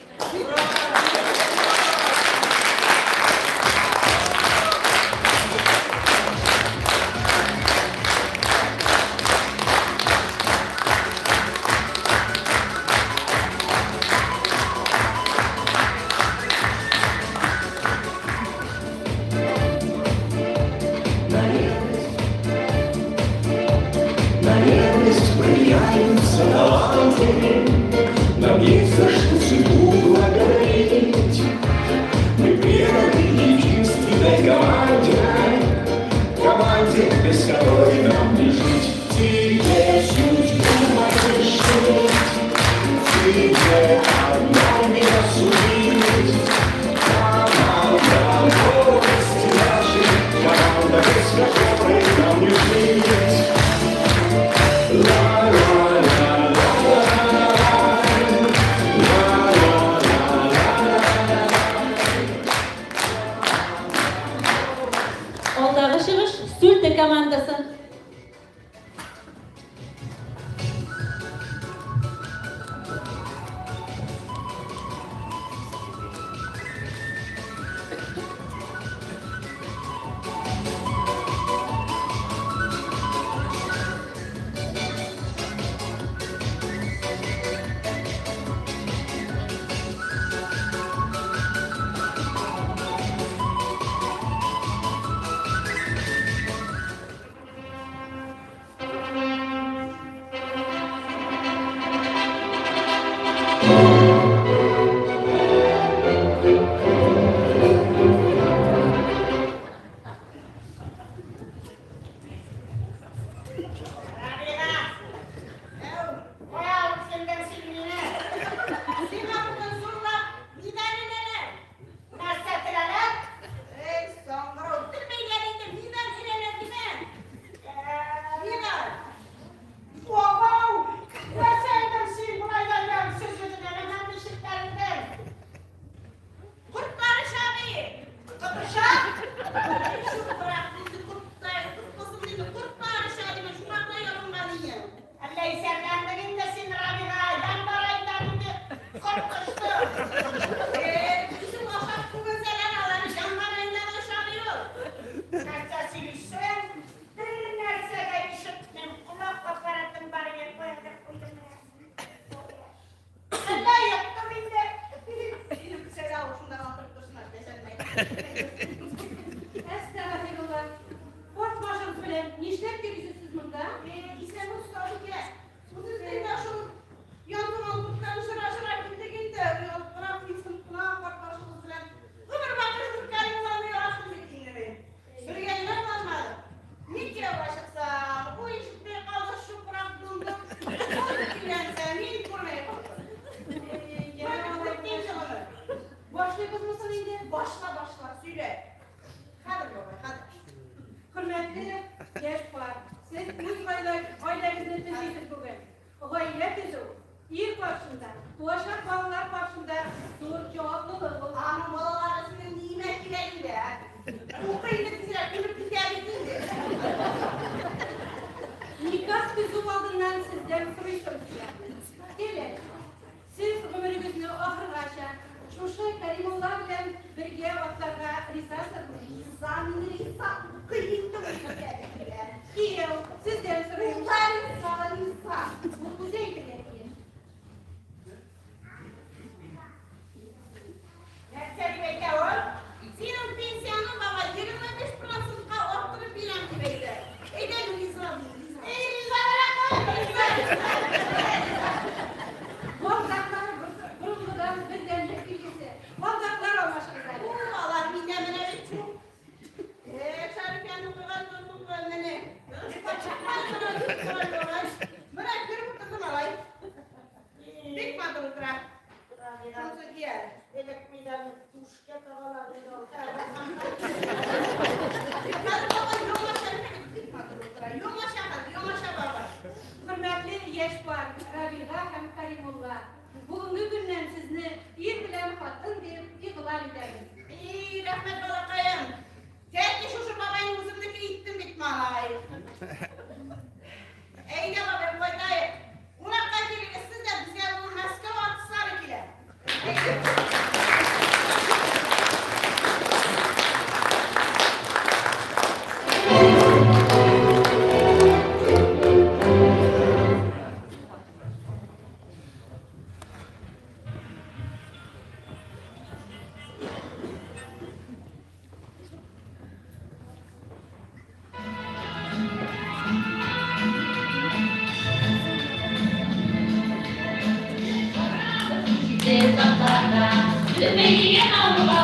На ревность проявятся таланты, Нам есть за что судьбу благодарить. Мы преданы единственной команде, Команде, без которой нам не жить. Тебе судьбу мою решить, Тебе одной меня судить. Команда гордости нашей, Команда, без которой нам не жить. Алдагы чыгыш Сүлте командасы. Рабига! Әү, кая алып сеңдең син мине? Сиңа бүген зурлап медаль эләләр. Нәрсә теләләр? Эй, саңгырау, белмәйләр инде, медаль эләләр димә. Медаль. Абау! Нәрсә әйтең син болай да ямьсез үзеңә, менә ничекләреңдән. Кортлары шаби! Котыша! Шукрак инде корттай, корт инде кортлары шаби, шуңа ябынган ие. Әллә исәрләндең инде син, Рабига, январь аенда инде корт очты. Үзең ашап күгенсәләр, алар январь аенда да ашамый ул. Нәрсә сөйлисең? Бер нәрсә дә ишетмим. Колак аппаратым бар икән, каядыр куйдым менә. Әллә йоктым инде. Синең кесәдә ул шунда алтырып торсыннар, дәшәлмәй. Әстәгъфирулла. Карт башыгыз белән нишләп йөрисез сез монда? Исәнме, остазбикә. Үзебезнең дә шул янгын корттан очыра-очыра килдек инде. Оялып кына, кыенсынып кына карт башыбыз белән. Гомер бакый шул Кәримулланы яраттым бит инде мин. Бергә генә калмадык. Мин кияүгә чыксам, ул ишетми калды, чукрак дуңгыз. Ул өйләнсә, мин күрмәй калдым. Башлыйбызмы соң инде? Башла, башла, сөйлә. Хәзер, бабай, хәзер. Хөрмәтле яшь пар, сез үз гаиләгезне төзисез бүген. Гаилә төзү ир каршында, туачак балалар каршында зур җаваплылык ул. Аның балалары синең ниемә кирәк инде, ә? Укый инде тизрәк, үлеп китә бит инде. Никах төзү алдыннан сездән сорыйсым килә. Килен, сез гомерегезне ахыргача шушы Кәримулла белән бергә атларга ризасызмы? Риза, мин риза. Укый инде ул китә бит инде. Кияү, сездән сорыйм. Риза, риза, риза. Ул үзе әйтергә тиеш. Нәрсә дип әйтә ул? Синең пенсияңне, бабай, 25 процентка арттырып бирәм дип әйтә. Әйдә, мин риза, мин риза. Эй, риза, риза, риза. Балдаклар борынгыдан бердәмлек билгесе. Балдаклар алмашыгыз әле. Ул алар миндә менә бит шул. Шәрифәнең куйган тотынган менә. Менә кереп утырдым алай. Бик матур утыра. Шунысы кия. Элек медальне түшкә тагалар иде. Хәзер бабай яңа Шәрифә бик матур утыра. Яңача хәзер, яңача бабай. Хөрмәтле яшь пар, Рабига һәм Каримулла. Бүгенге көннән сезне ир белән хатын дип игълан итәбез. И, рәхмәт, балакаем. Тәки шушы бабайны үземнеке иттем бит, малай. Әйдә, бабай, кайтаек. Кунакка килеп җитез атларда, Дөмәй дигән авылга.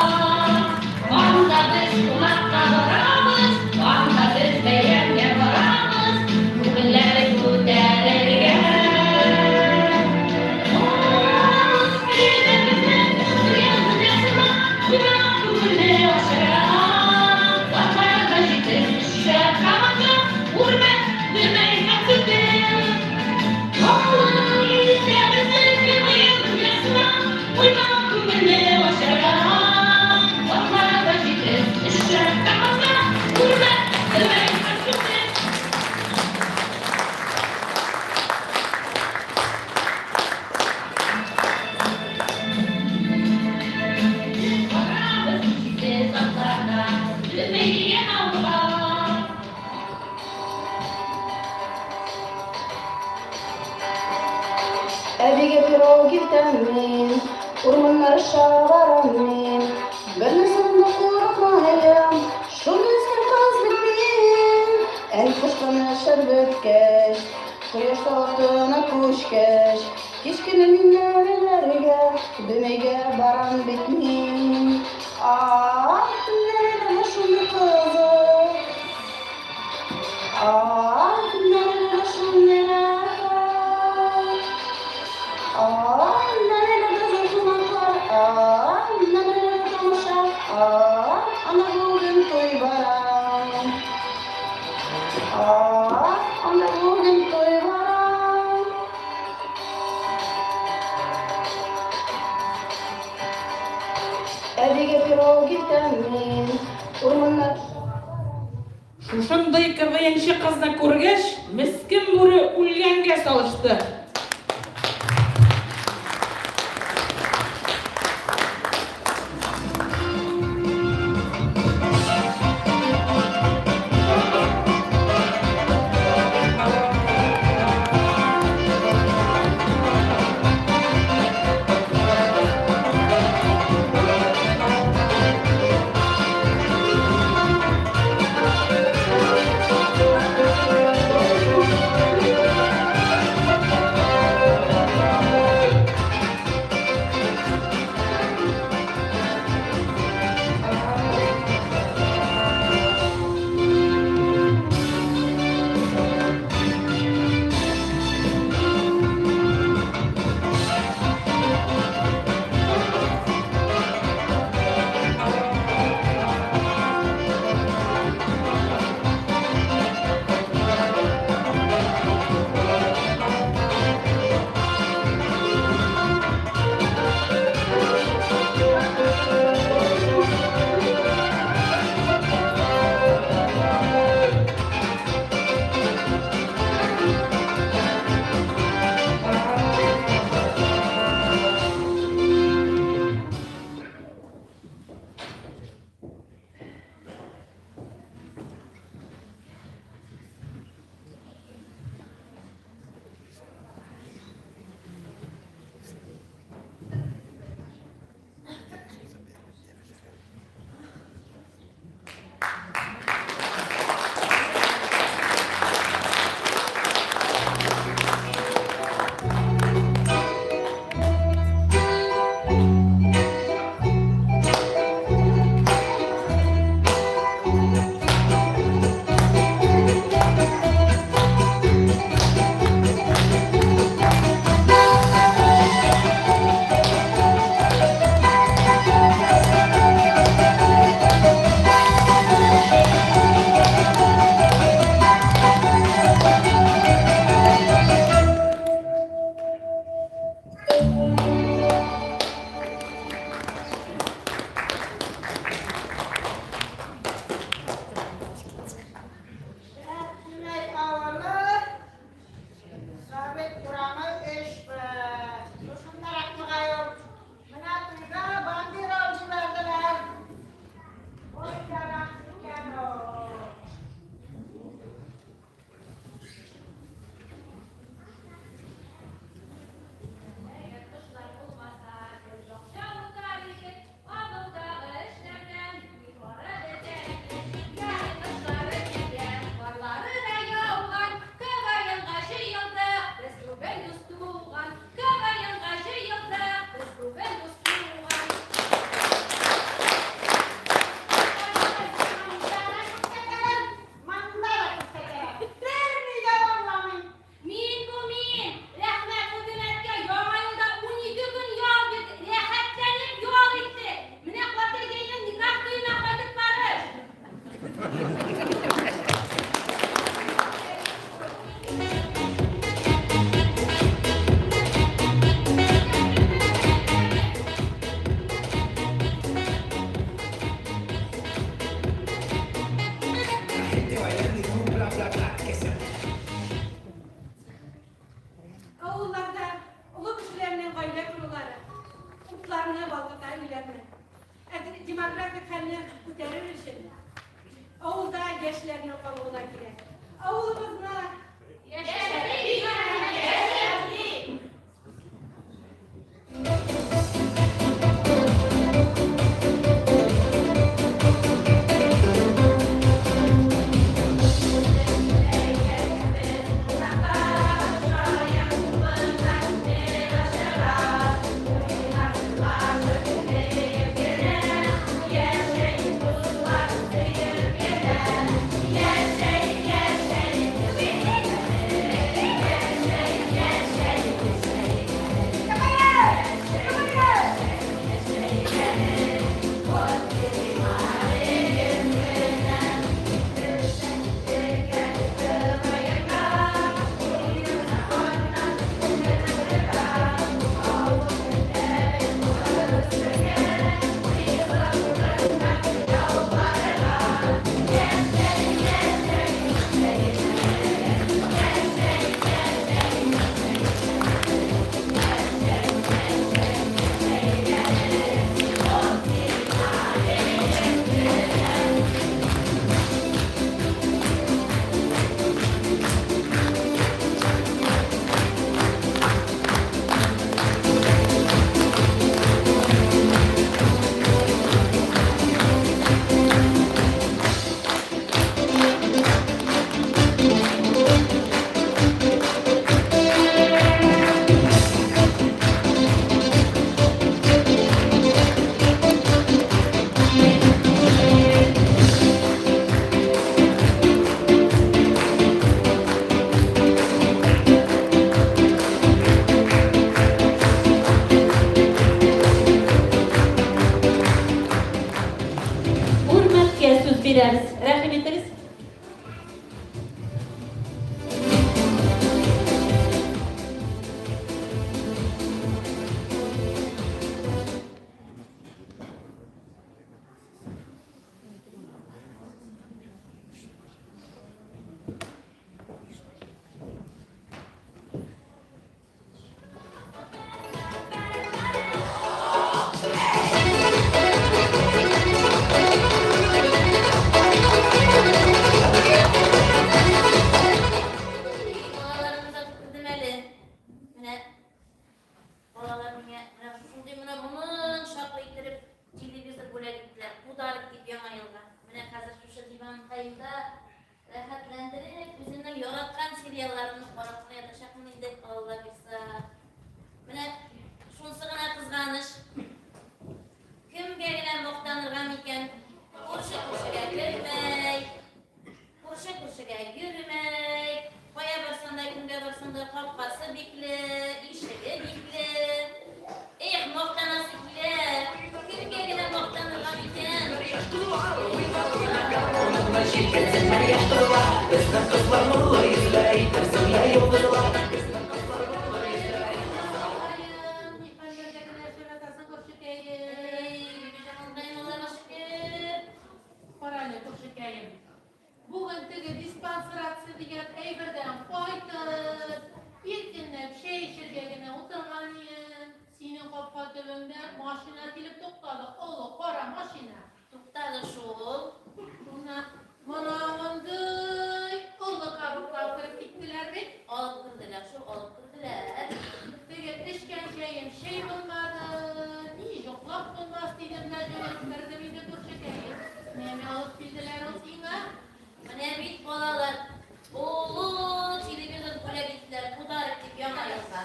Анда без кунакка барабыз, Анда без бәйрәмгә барабыз, Күңелләр күтәрергә. Әбигә пирог илтәм мин, Урманнар аша барам мин. Бер нәрсәдән дә курыкмыйм, Шундый үскән кыз бит мин. Әни кушкан эшләр беткәч, Кояш тау артына күчкәч, Кечкенә мин нәниләргә, Дөмәйгә барам бит мин. А, нәниләр шундый кызык. А, нәниләр шундый рәхәт. А, нәниләрдә зур кунаклар. А, нәниләрдә тамаша. А, анда бүген туй бара. А, анда бүген туй бара. Әбигә пирог илтәм мин, урманнар Шушындый КВНчы кызны күргәч, мескен бүре үлгәнгә салышты. Әтнәй авылы, Совет урамы 3 Б. Шушындарак мөгаен. Менә туйга бандероль җибәрделәр. Ой, ярак икән ул. Әгәр кошлар булмаса, без акча отар идек, авылдагы эшләрдән югары бетә. Ярый кышлары килгән, карлары да яуган, КВНга җыелдык, без бүген. балкыта өйләрне. Ә демографик хәлне күтәрер өчен авылда яшьләрнең калуы да кирәк. Авылыбызны яшәтик! Яшәтик! Үрмәткә сүз бирәбез. Рәхим итегез. Балаларны озатып кердем әле. Менә балалар миңа менә шундый менә моның чаклы иттереп телевизор бүләк иттеләр. Подарок дип яңа елга. Менә хәзер шушы диванкайда Рәхәтләндереп, үземнең яраткан сериалларымны карап кына ятачакмын инде, Алла бирса. Менә шунысы гына кызганыч. Кемгә генә мактанырга микән? Күрше күршегә кермәй, күрше күршегә йөрмәй. Кая барсаң да, кемгә барсаң да, капкасы бикле, ишеге бикле. Эх, мактанасы килә. Кемгә генә мактанырга микән? Карале, күршекәем. Бүген теге диспансерация дигән әйбердән кайтып, иркенләп чәй эчәргә генә утырган идем, синең капка төбеңдә машина килеп туктады, олы кара машина. Туктады шул. Шуннан мона мондый олы коробка алып кереп киттеләр бит. Алып керделәр шул, алып керделәр. Теге эчкән чәем чәй булмады, ни йоклап булмас дидем дә җылып кердем инде күршекәем. Нәмә алып килделәр ул сиңа? Менә бит балалар, олы телевизор бүләк иттеләр, подарок дип яңа елга.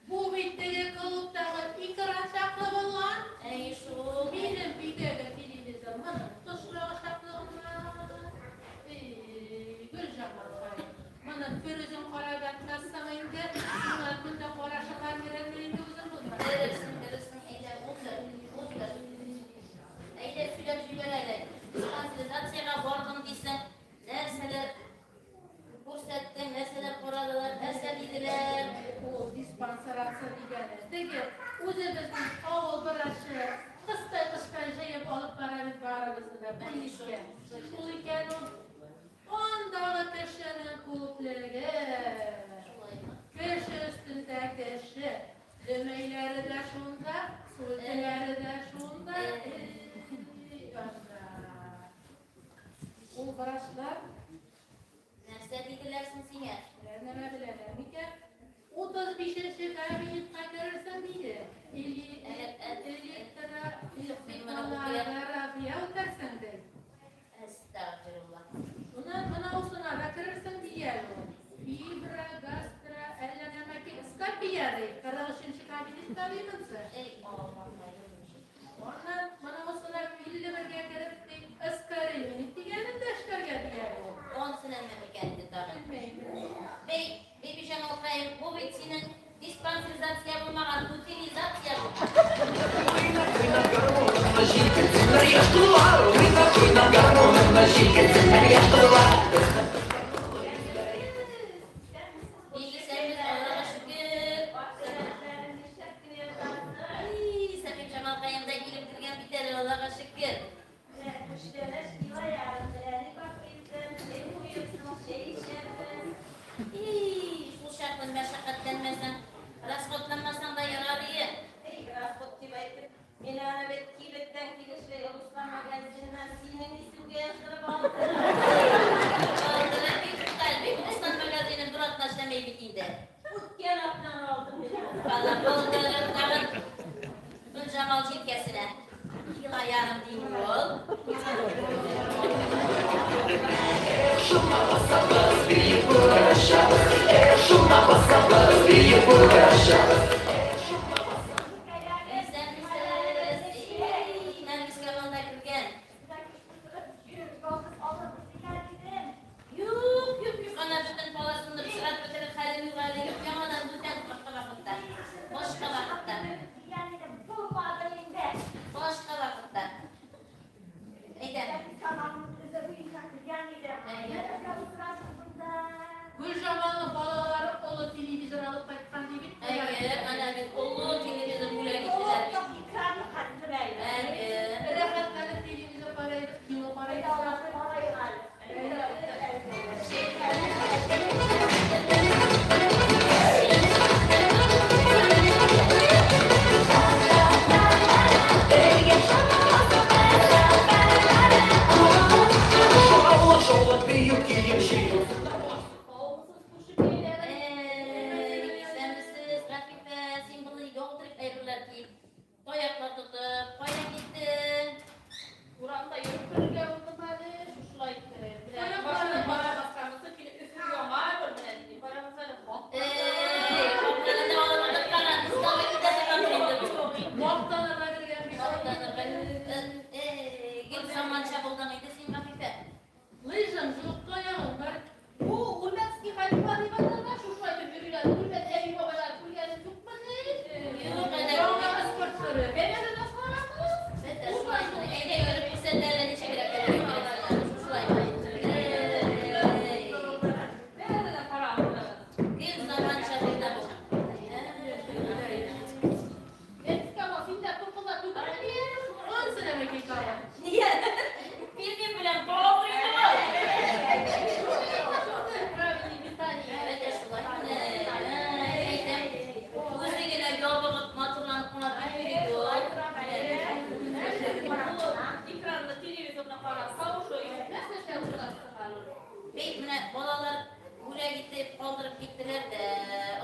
Бу бит теге клубтагы экран чаклы булган. Әй шул. Минем өйдәге телевизор моның тошлыгы чаклы гына. Эй, Гөлҗамалкай, моны бер үзең карап ятмассың инде, сиңа көн дә карашырга керермен инде үзем булмаса. Керерсең, керерсең, әйдә, утыр, утыр. Әйдә, сөйләп җибәр әле. Диспансеризациягә бардым дисең, нәрсәләр күрсәттең, нәрсәләр карадылар, нәрсә диделәр? Ул диспансерация дигәне, теге үзебезнең авыл врачы кыстай кышкан җыеп алып бара бит барыбызны да бүлнискә. Шул икән ул. Андагы кешенең күплеге. Кеше өстендә кеше. Дөмәйләре дә шунда, сүлтеләре. 35 нче кабинетка керерсең, диде. Электро-графия үтәрсең, ди. Әстәгъфирулла. Шуннан монаусына да керерсең, ди әле ул. Фибро, гастро, әллә нәмәки, скопия, ди. 43 нче кабинетта, ди монысы. Эй, Аллаһ. Аннан монаусына 51гә кереп, ди, эскаривник дигәнен дә эшләргә, ди әле ул. Анысы нәмә микән инде тагын? Белмим. Бей, Бибиҗамалкаем, бу бит синең диспансеризация булмаган, утилизация булган. Җилкенсеннәр яшь кызлар, уйнап, уйнап гармуныңны җилкенсеннәр яшь кызлар. Исәнмесез, Аллага шөкер. И, Сәхибҗамалкаем да килеп кергән бит әле, Аллага шөкер. И, шул чаклы мәшәкатьләнмәсәң, расходланмасаң да ярар ие. Эй, расход дип әйтеп, мин аны бит кибеттән килешле Руслан магазиныннан синең исемгә яздырып алдым. Алдырып бик бик Руслан магазины бер атна эшләмәй бит инде. Үткән атнаны алдым мин. Валла булдырып тагын Гөлҗамал җилкәсенә. Кило ярым дим ул. Шуңа басабыз, биеп көрәшәбез. Эх, шуңа басабыз, биеп көрәшәбез. Исәнмесез. Эй, Нәргиз команда кергән. Юк, юк, юк, ана бөтен паласымны пычратып бетереп хәлем юк әле. Юк, яңадан бүтән башка вакытта. Башка вакытта. Башка вакытта. Әйдә. Гөлҗамалның балалары олы телевизор алып кайткан ди бит. Әйе, ана бит олы телевизор бүләк иттеләр. Әйе. Рәхәтләнеп телевизор карыйбыз, кино карыйбыз. Шаулап, шаулап, бию кием җыю. Эй, исәнмесез, Рафифә, син болай ялтырап әйберләр киеп, таяклар тотып, кая киттең? Урамда йөреп керергә булдым әле, шушылай иттереп. Менә Таякларны башына кара басканысы килеп өфер яңа бер менә нинди. Карагыз әле, хак. Эй, хакларында алып тоткан, ислам китә торган инде бу. Мактанырга кергән бит. Мактанырга. Эй, гел заманча булдың инде син, Рафифә. Лыжам юк, таягым бар. Бу Урманский хәлифа дип атала, шушылай итеп йөриләр. Үрмәт әби бабайлар күргәнең юкмыни? Юк, әнә. Яңа спорт төре. Бәләдә карагыз. Бетә шулай. Әйдә йөреп күрсәт әле ничегрәк йөреп шулай. Эй, Бәләдә карагыз. гел заманча булды бу. Әткәм, син дә тукыла түгелме? Ансы нәмә китабы? Нигә? Пилмен белән палау инде бу. Правильный питание. Бетә шулай. Әйтәм, үзе генә ябыгып, матурланып кына тормый бит ул. Экранны, телевизорны карап, тавышы Нәрсә эшләп утырасың әле? Бит менә балалар бүләк итеп калдырып киттеләр дә,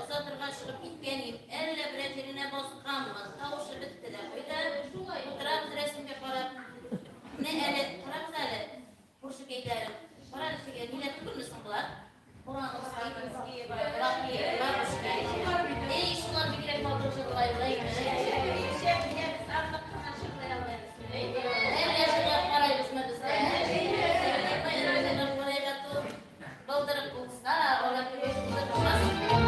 озатырга чыгып киткән идем. Әллә берәр җиренә басканмын. Тавышы бетте дә куйды. Шулай. Утырабыз рәсемгә карап. Менә әле, карагыз әле, күршекәйләрем. Кара әле теге, ниләр түгелме соң болар? Бурановский, бабушка. Эй, шулар бигрәк матур җырлайлар. Әллә җырлап карайбызмы без дә? Җырлап карайга ту. Былдырып булса, алар кебек булдырып булмас.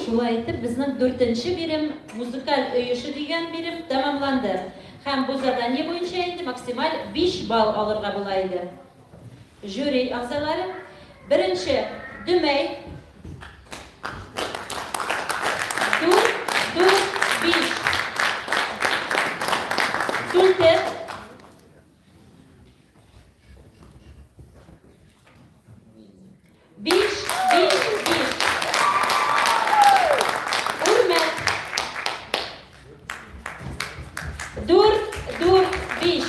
Шулай итеп, безнең дүртенче бирем музыкаль өй эше дигән бирем тәмамланды. Һәм бу задание буенча инде максималь 5 балл алырга була иде. Жюри әгъзалары беренче Дөмәй 4 4 5 Түлтер Биш, биш, биш. Үрмәт. Дүрт, дүрт, биш.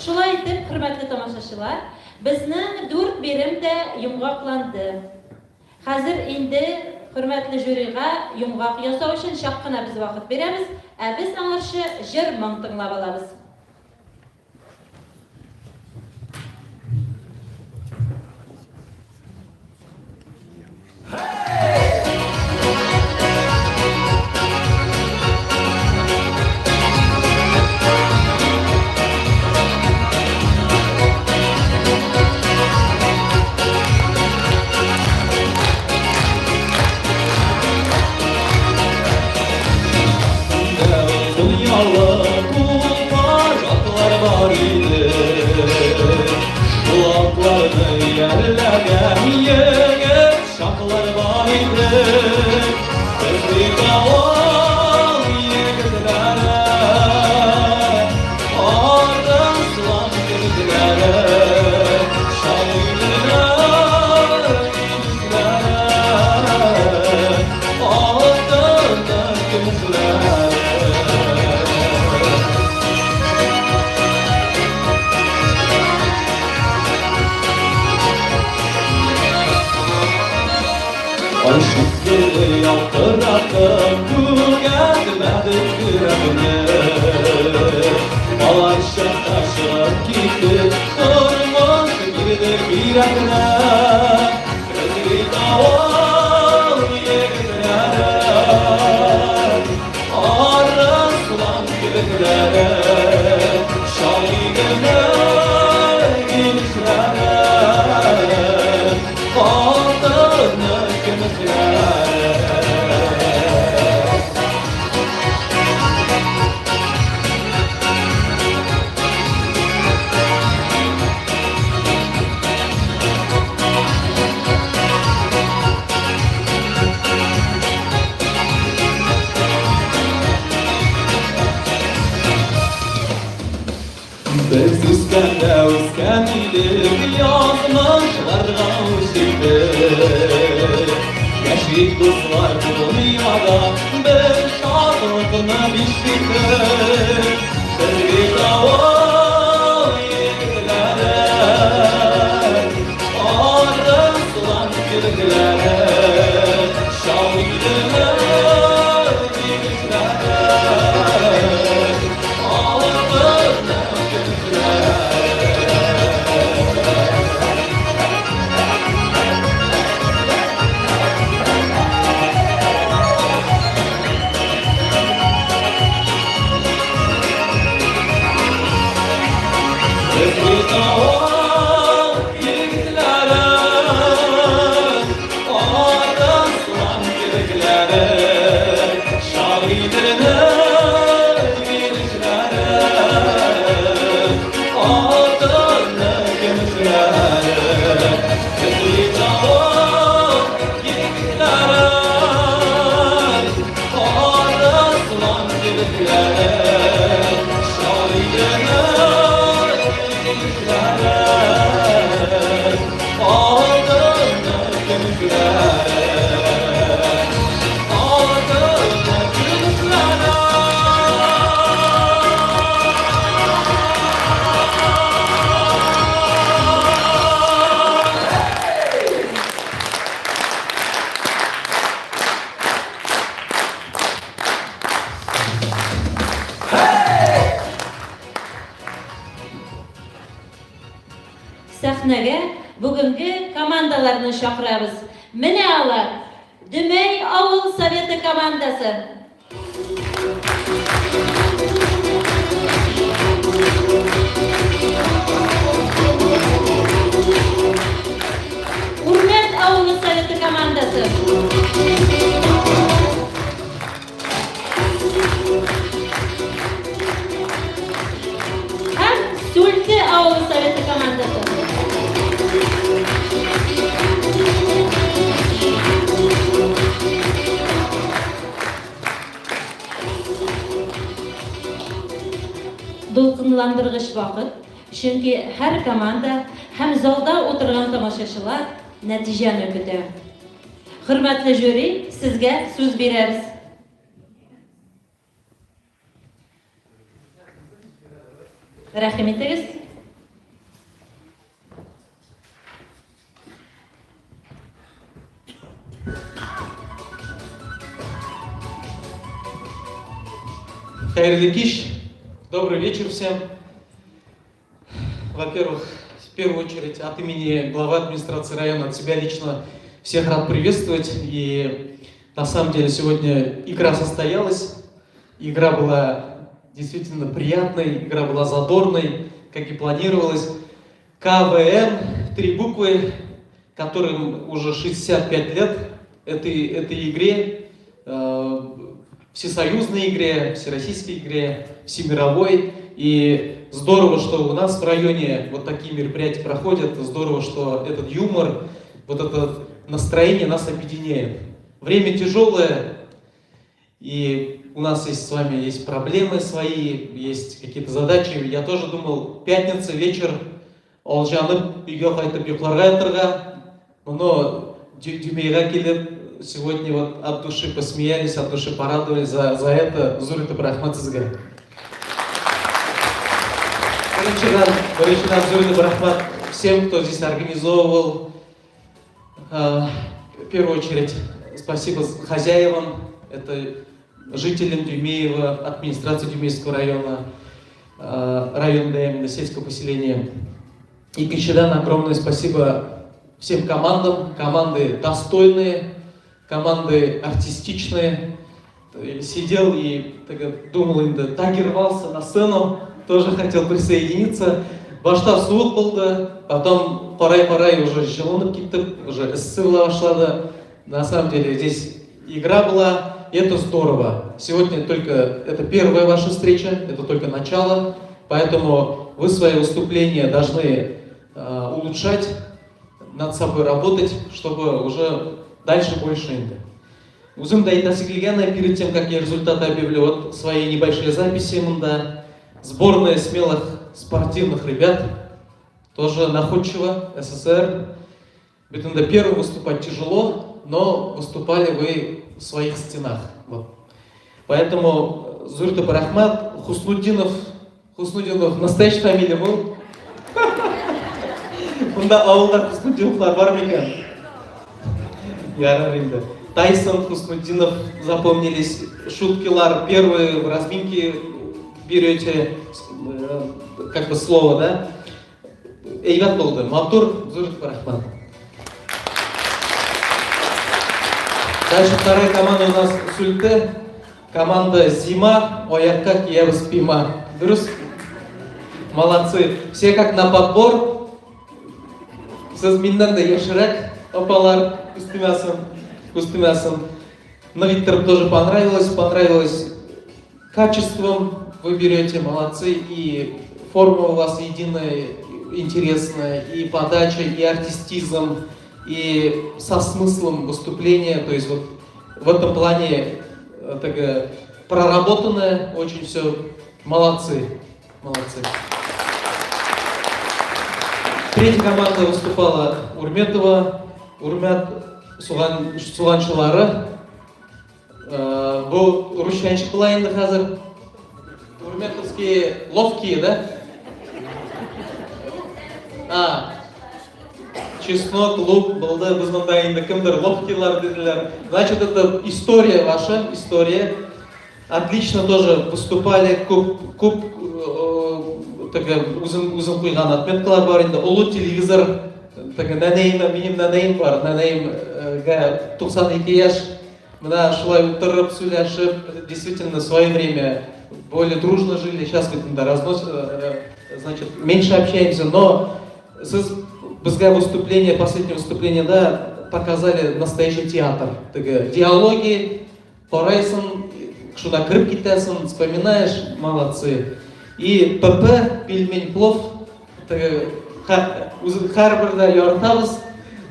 Шулай итеп, хөрмәтле тамашачылар, безнең дүрт бирем дә йомгакланды. Хәзер инде хөрмәтле жюрига йомгак ясау өчен чак кына без вакыт бирәбез, ә без аңарчы җыр-моң тыңлап алабыз. Без үскәндә үскән идек, язмышларга үч иттек. Яшик дуслар бу дөньяда, бер шатлыкны биш итеп. Без бит авыл егетләре, арыслан кебекләре, шау иделәр егетләре, алтын көмешләре. сәхнәгә бүгенге командаларны чакырабыз. Менә алар, Дөмәй авыл советы командасы. Үрмәт авылы советы командасы. Һәм Сүлте авылы советы командасы. Дулкынландыргыч вакыт, чөнки һәр команда һәм залда утырган тамашачылар нәтиҗәне көтә. Хөрмәтле жюри, сезгә сүз бирәбез. Рәхим итегез. Хәерле кич, добрый вечер всем. Во-первых, в первую очередь от имени главы администрации района, от себя лично всех рад приветствовать. И на самом деле сегодня игра состоялась. Игра была действительно приятной, игра была задорной, как и планировалось. КВН, три буквы, которым уже 65 лет, этой, этой игре, э, всесоюзной игре, всероссийской игре, всемировой. И здорово, что у нас в районе вот такие мероприятия проходят, здорово, что этот юмор, вот это настроение нас объединяет. Время тяжелое, и у нас есть с вами есть проблемы свои, есть какие-то задачи. Я тоже думал, пятница вечер, алҗанып өйгә кайтып йокларга ятырга, но Дюмейга килеп, сегодня вот от души посмеялись, от души порадовались за, за это. Зур итеп рәхмәт сезгә. Беренчедән, беренчедән зур итеп рәхмәт всем, кто здесь организовывал. В первую очередь, спасибо хозяевам, это жителям Дюмеева, администрации Дюмеевского района, района, да, именно сельского поселения. Икенчедән огромное спасибо всем командам. Команды достойные, команды артистичные. Сидел и так, думал, инде так и рвался на сцену, тоже хотел присоединиться. Башта суык булды, потом карый-карый уже җылынып киттек, уже эссе була башлады. На самом деле здесь игра была, и это здорово. Сегодня только это первая ваша встреча, это только начало, поэтому вы свои выступления должны э, улучшать, над собой работать, чтобы уже дальше больше инде. Үзем дә әйтәсе килгән, перед тем, как я результаты объявлю, вот свои небольшие записи монда. Сборная смелых спортивных ребят, тоже находчиво, СССР. Ведь инде первый выступать тяжело, но выступали вы в своих стенах. Вот. Поэтому зур итеп рәхмәт, Хуснутдинов, Хуснутдинов, настоящая фамилия был? Монда авылда Хуснутдиновлар бар микән? Ярар инде. Тайсон, Хуснутдинов запомнились. Шуткилар первые в разминке берете, как бы слово, да? Әйбәт булды. Матур, зур рәхмәт. Дальше вторая команда у нас Сульте. Команда Зима, аякка киябез пима. Дөрес? Молодцы. Все как на подбор. Сез миннән дә яшьрәк, апалар, күз тимәсен, күз тимәсен. Но Виктор тоже понравилось, понравилось качеством вы берете, молодцы, и форма у вас единая, интересная, и подача, и артистизм, и со смыслом выступления, то есть вот в этом плане такая проработанное очень все, молодцы, молодцы. Третья команда выступала Урметова, Урмят Суган, Суганчылары. Бу русча ничек була инде хәзер? Урметовские ловкие, да? А, чеснок, лук булды. Без монда инде кемдер ловкийлар диделәр. Значит, это история ваша, история. Отлично тоже выступали, күп, күп теге үзем үзем куйган отметкалар бар инде. Олы телевизор теге нәнәем, минем нәнәем бар, нәнәемгә 92 яшь. Менә шулай утырып, сөйләшеп, действительно, в свое время более дружно жили, сейчас бит инде разнос, значит, меньше общаемся, но сез безгә выступление, последнее выступление, да, показали настоящий театр. Теге диалоги, карайсың, шунда кереп китәсең, вспоминаешь, молодцы. И ПП, пельмень плов, теге һәрбер дә яратабыз,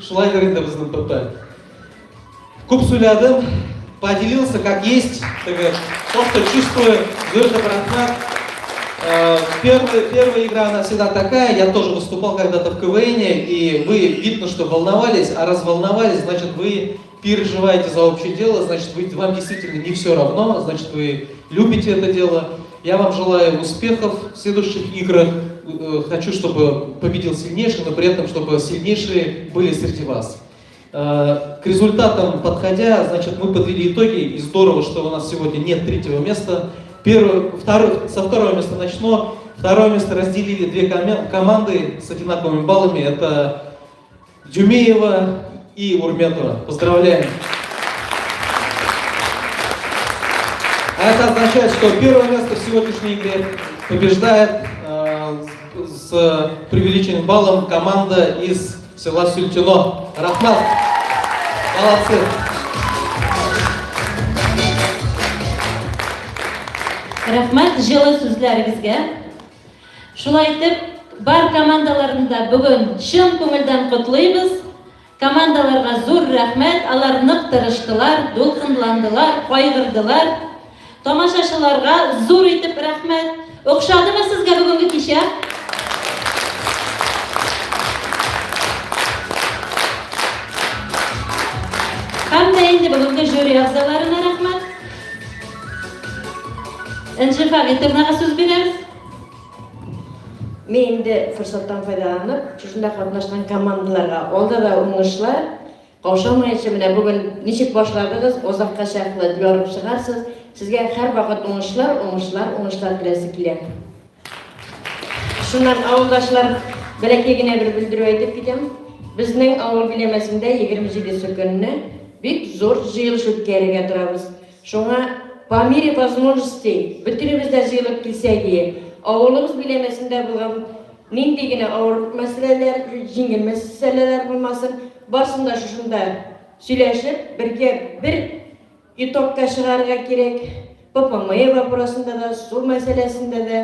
шулайдыр инде безнең ПП. Күп сөйләдем, поделился как есть, теге, то, что чувствую, зур рәхмәт. Первая игра, она всегда такая, я тоже выступал когда-то в КВН, и вы, видно, что волновались, а раз волновались, значит, вы переживаете за общее дело, значит, вам действительно не все равно, значит, вы любите это дело. Я вам желаю успехов в следующих играх. Хочу, чтобы победил сильнейший, но при этом, чтобы сильнейшие были среди вас. К результатам подходя, значит, мы подвели итоги, и здорово, что у нас сегодня нет третьего места. Первое, второе, со второго места начну. Второе место разделили две команды с одинаковыми баллами. Это Дюмеева и Урметова. Поздравляем! А это означает, что первое место в сегодняшней игре побеждает с преувеличенным баллом команда из села Сюльтино. Рәхмәт! Молодцы! Рәхмәт җылы сүзләрегезгә. Шулай итеп, бар командаларны да бүген чын күңелдән котлыйбыз. Командаларга зур рәхмәт, алар нык тырыштылар, дулкынландылар, кайгырдылар. Тамашачыларга зур итеп рәхмәт. Охшадымы сезгә бүгенге кичә? Һәм дә инде бүгенге жюри әгъзаларына рәхмәт. Энҗе Фагитовнага сүз бирәбез. Мин инде форсаттан файдаланып, шушында катнашкан командаларга алда да уңышлар, каушамаенча менә бүген ничек башладыгыз, озакка чаклы ярып чыгарсыз. Сезгә һәрвакыт уңышлар, уңышлар, уңышлар теләсе килә. Шуннан авылдашлар бәләкәй генә бер белдерү әйтеп китәм. Безнең авыл биләмәсендә 27 көнне бик зур җыелыш үткәрергә торабыз. Шуңа по мере возможностей бөтенебез дә җыелып килсәк ие, авылыбыз биләмәсендә булган нинди генә авыр мәсьәләләр, җиңел мәсьәләләр булмасын, барсын да шушында сөйләшеп, бергә бер итогка чыгарырга кирәк. ППМЭ вопросында да, су мәсьәләсендә дә.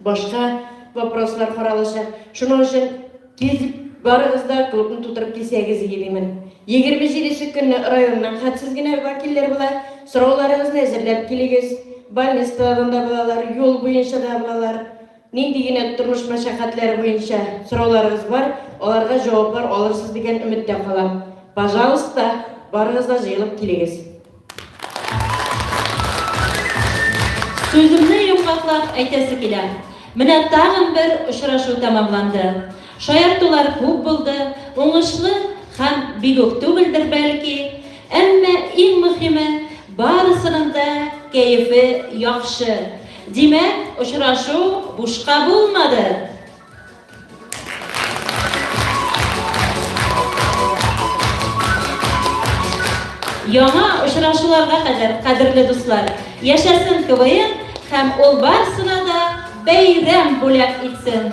Башка вопрослар каралачак. Шуның өчен тиз барыгыз да клубны тутырып килсәгез ие димен. 27 нче көнне районнан хәтсез генә вәкилләр була. Сорауларыгызны әзерләп килегез. Больницадан да булалар, юл буенча да булалар. Нинди генә тормыш мәшәкатьләре буенча сорауларыгыз бар, аларга җаваплар алырсыз дигән өметтә калам. Пожалуйста, барыгыз да җыелып килегез. Сүземне йомгаклап әйтәсе килә. Менә тагын бер очрашу тәмамланды. Шаяртулар күп булды, уңышлы һәм бик үк түгелдер бәлки, әмма иң мөһиме, барысының да кәефе яхшы. Димәк, очрашу бушка булмады! Яңа очрашуларга кадәр, кадерле дуслар, яшәсен КВН һәм ул барысына да бәйрәм бүләк итсен!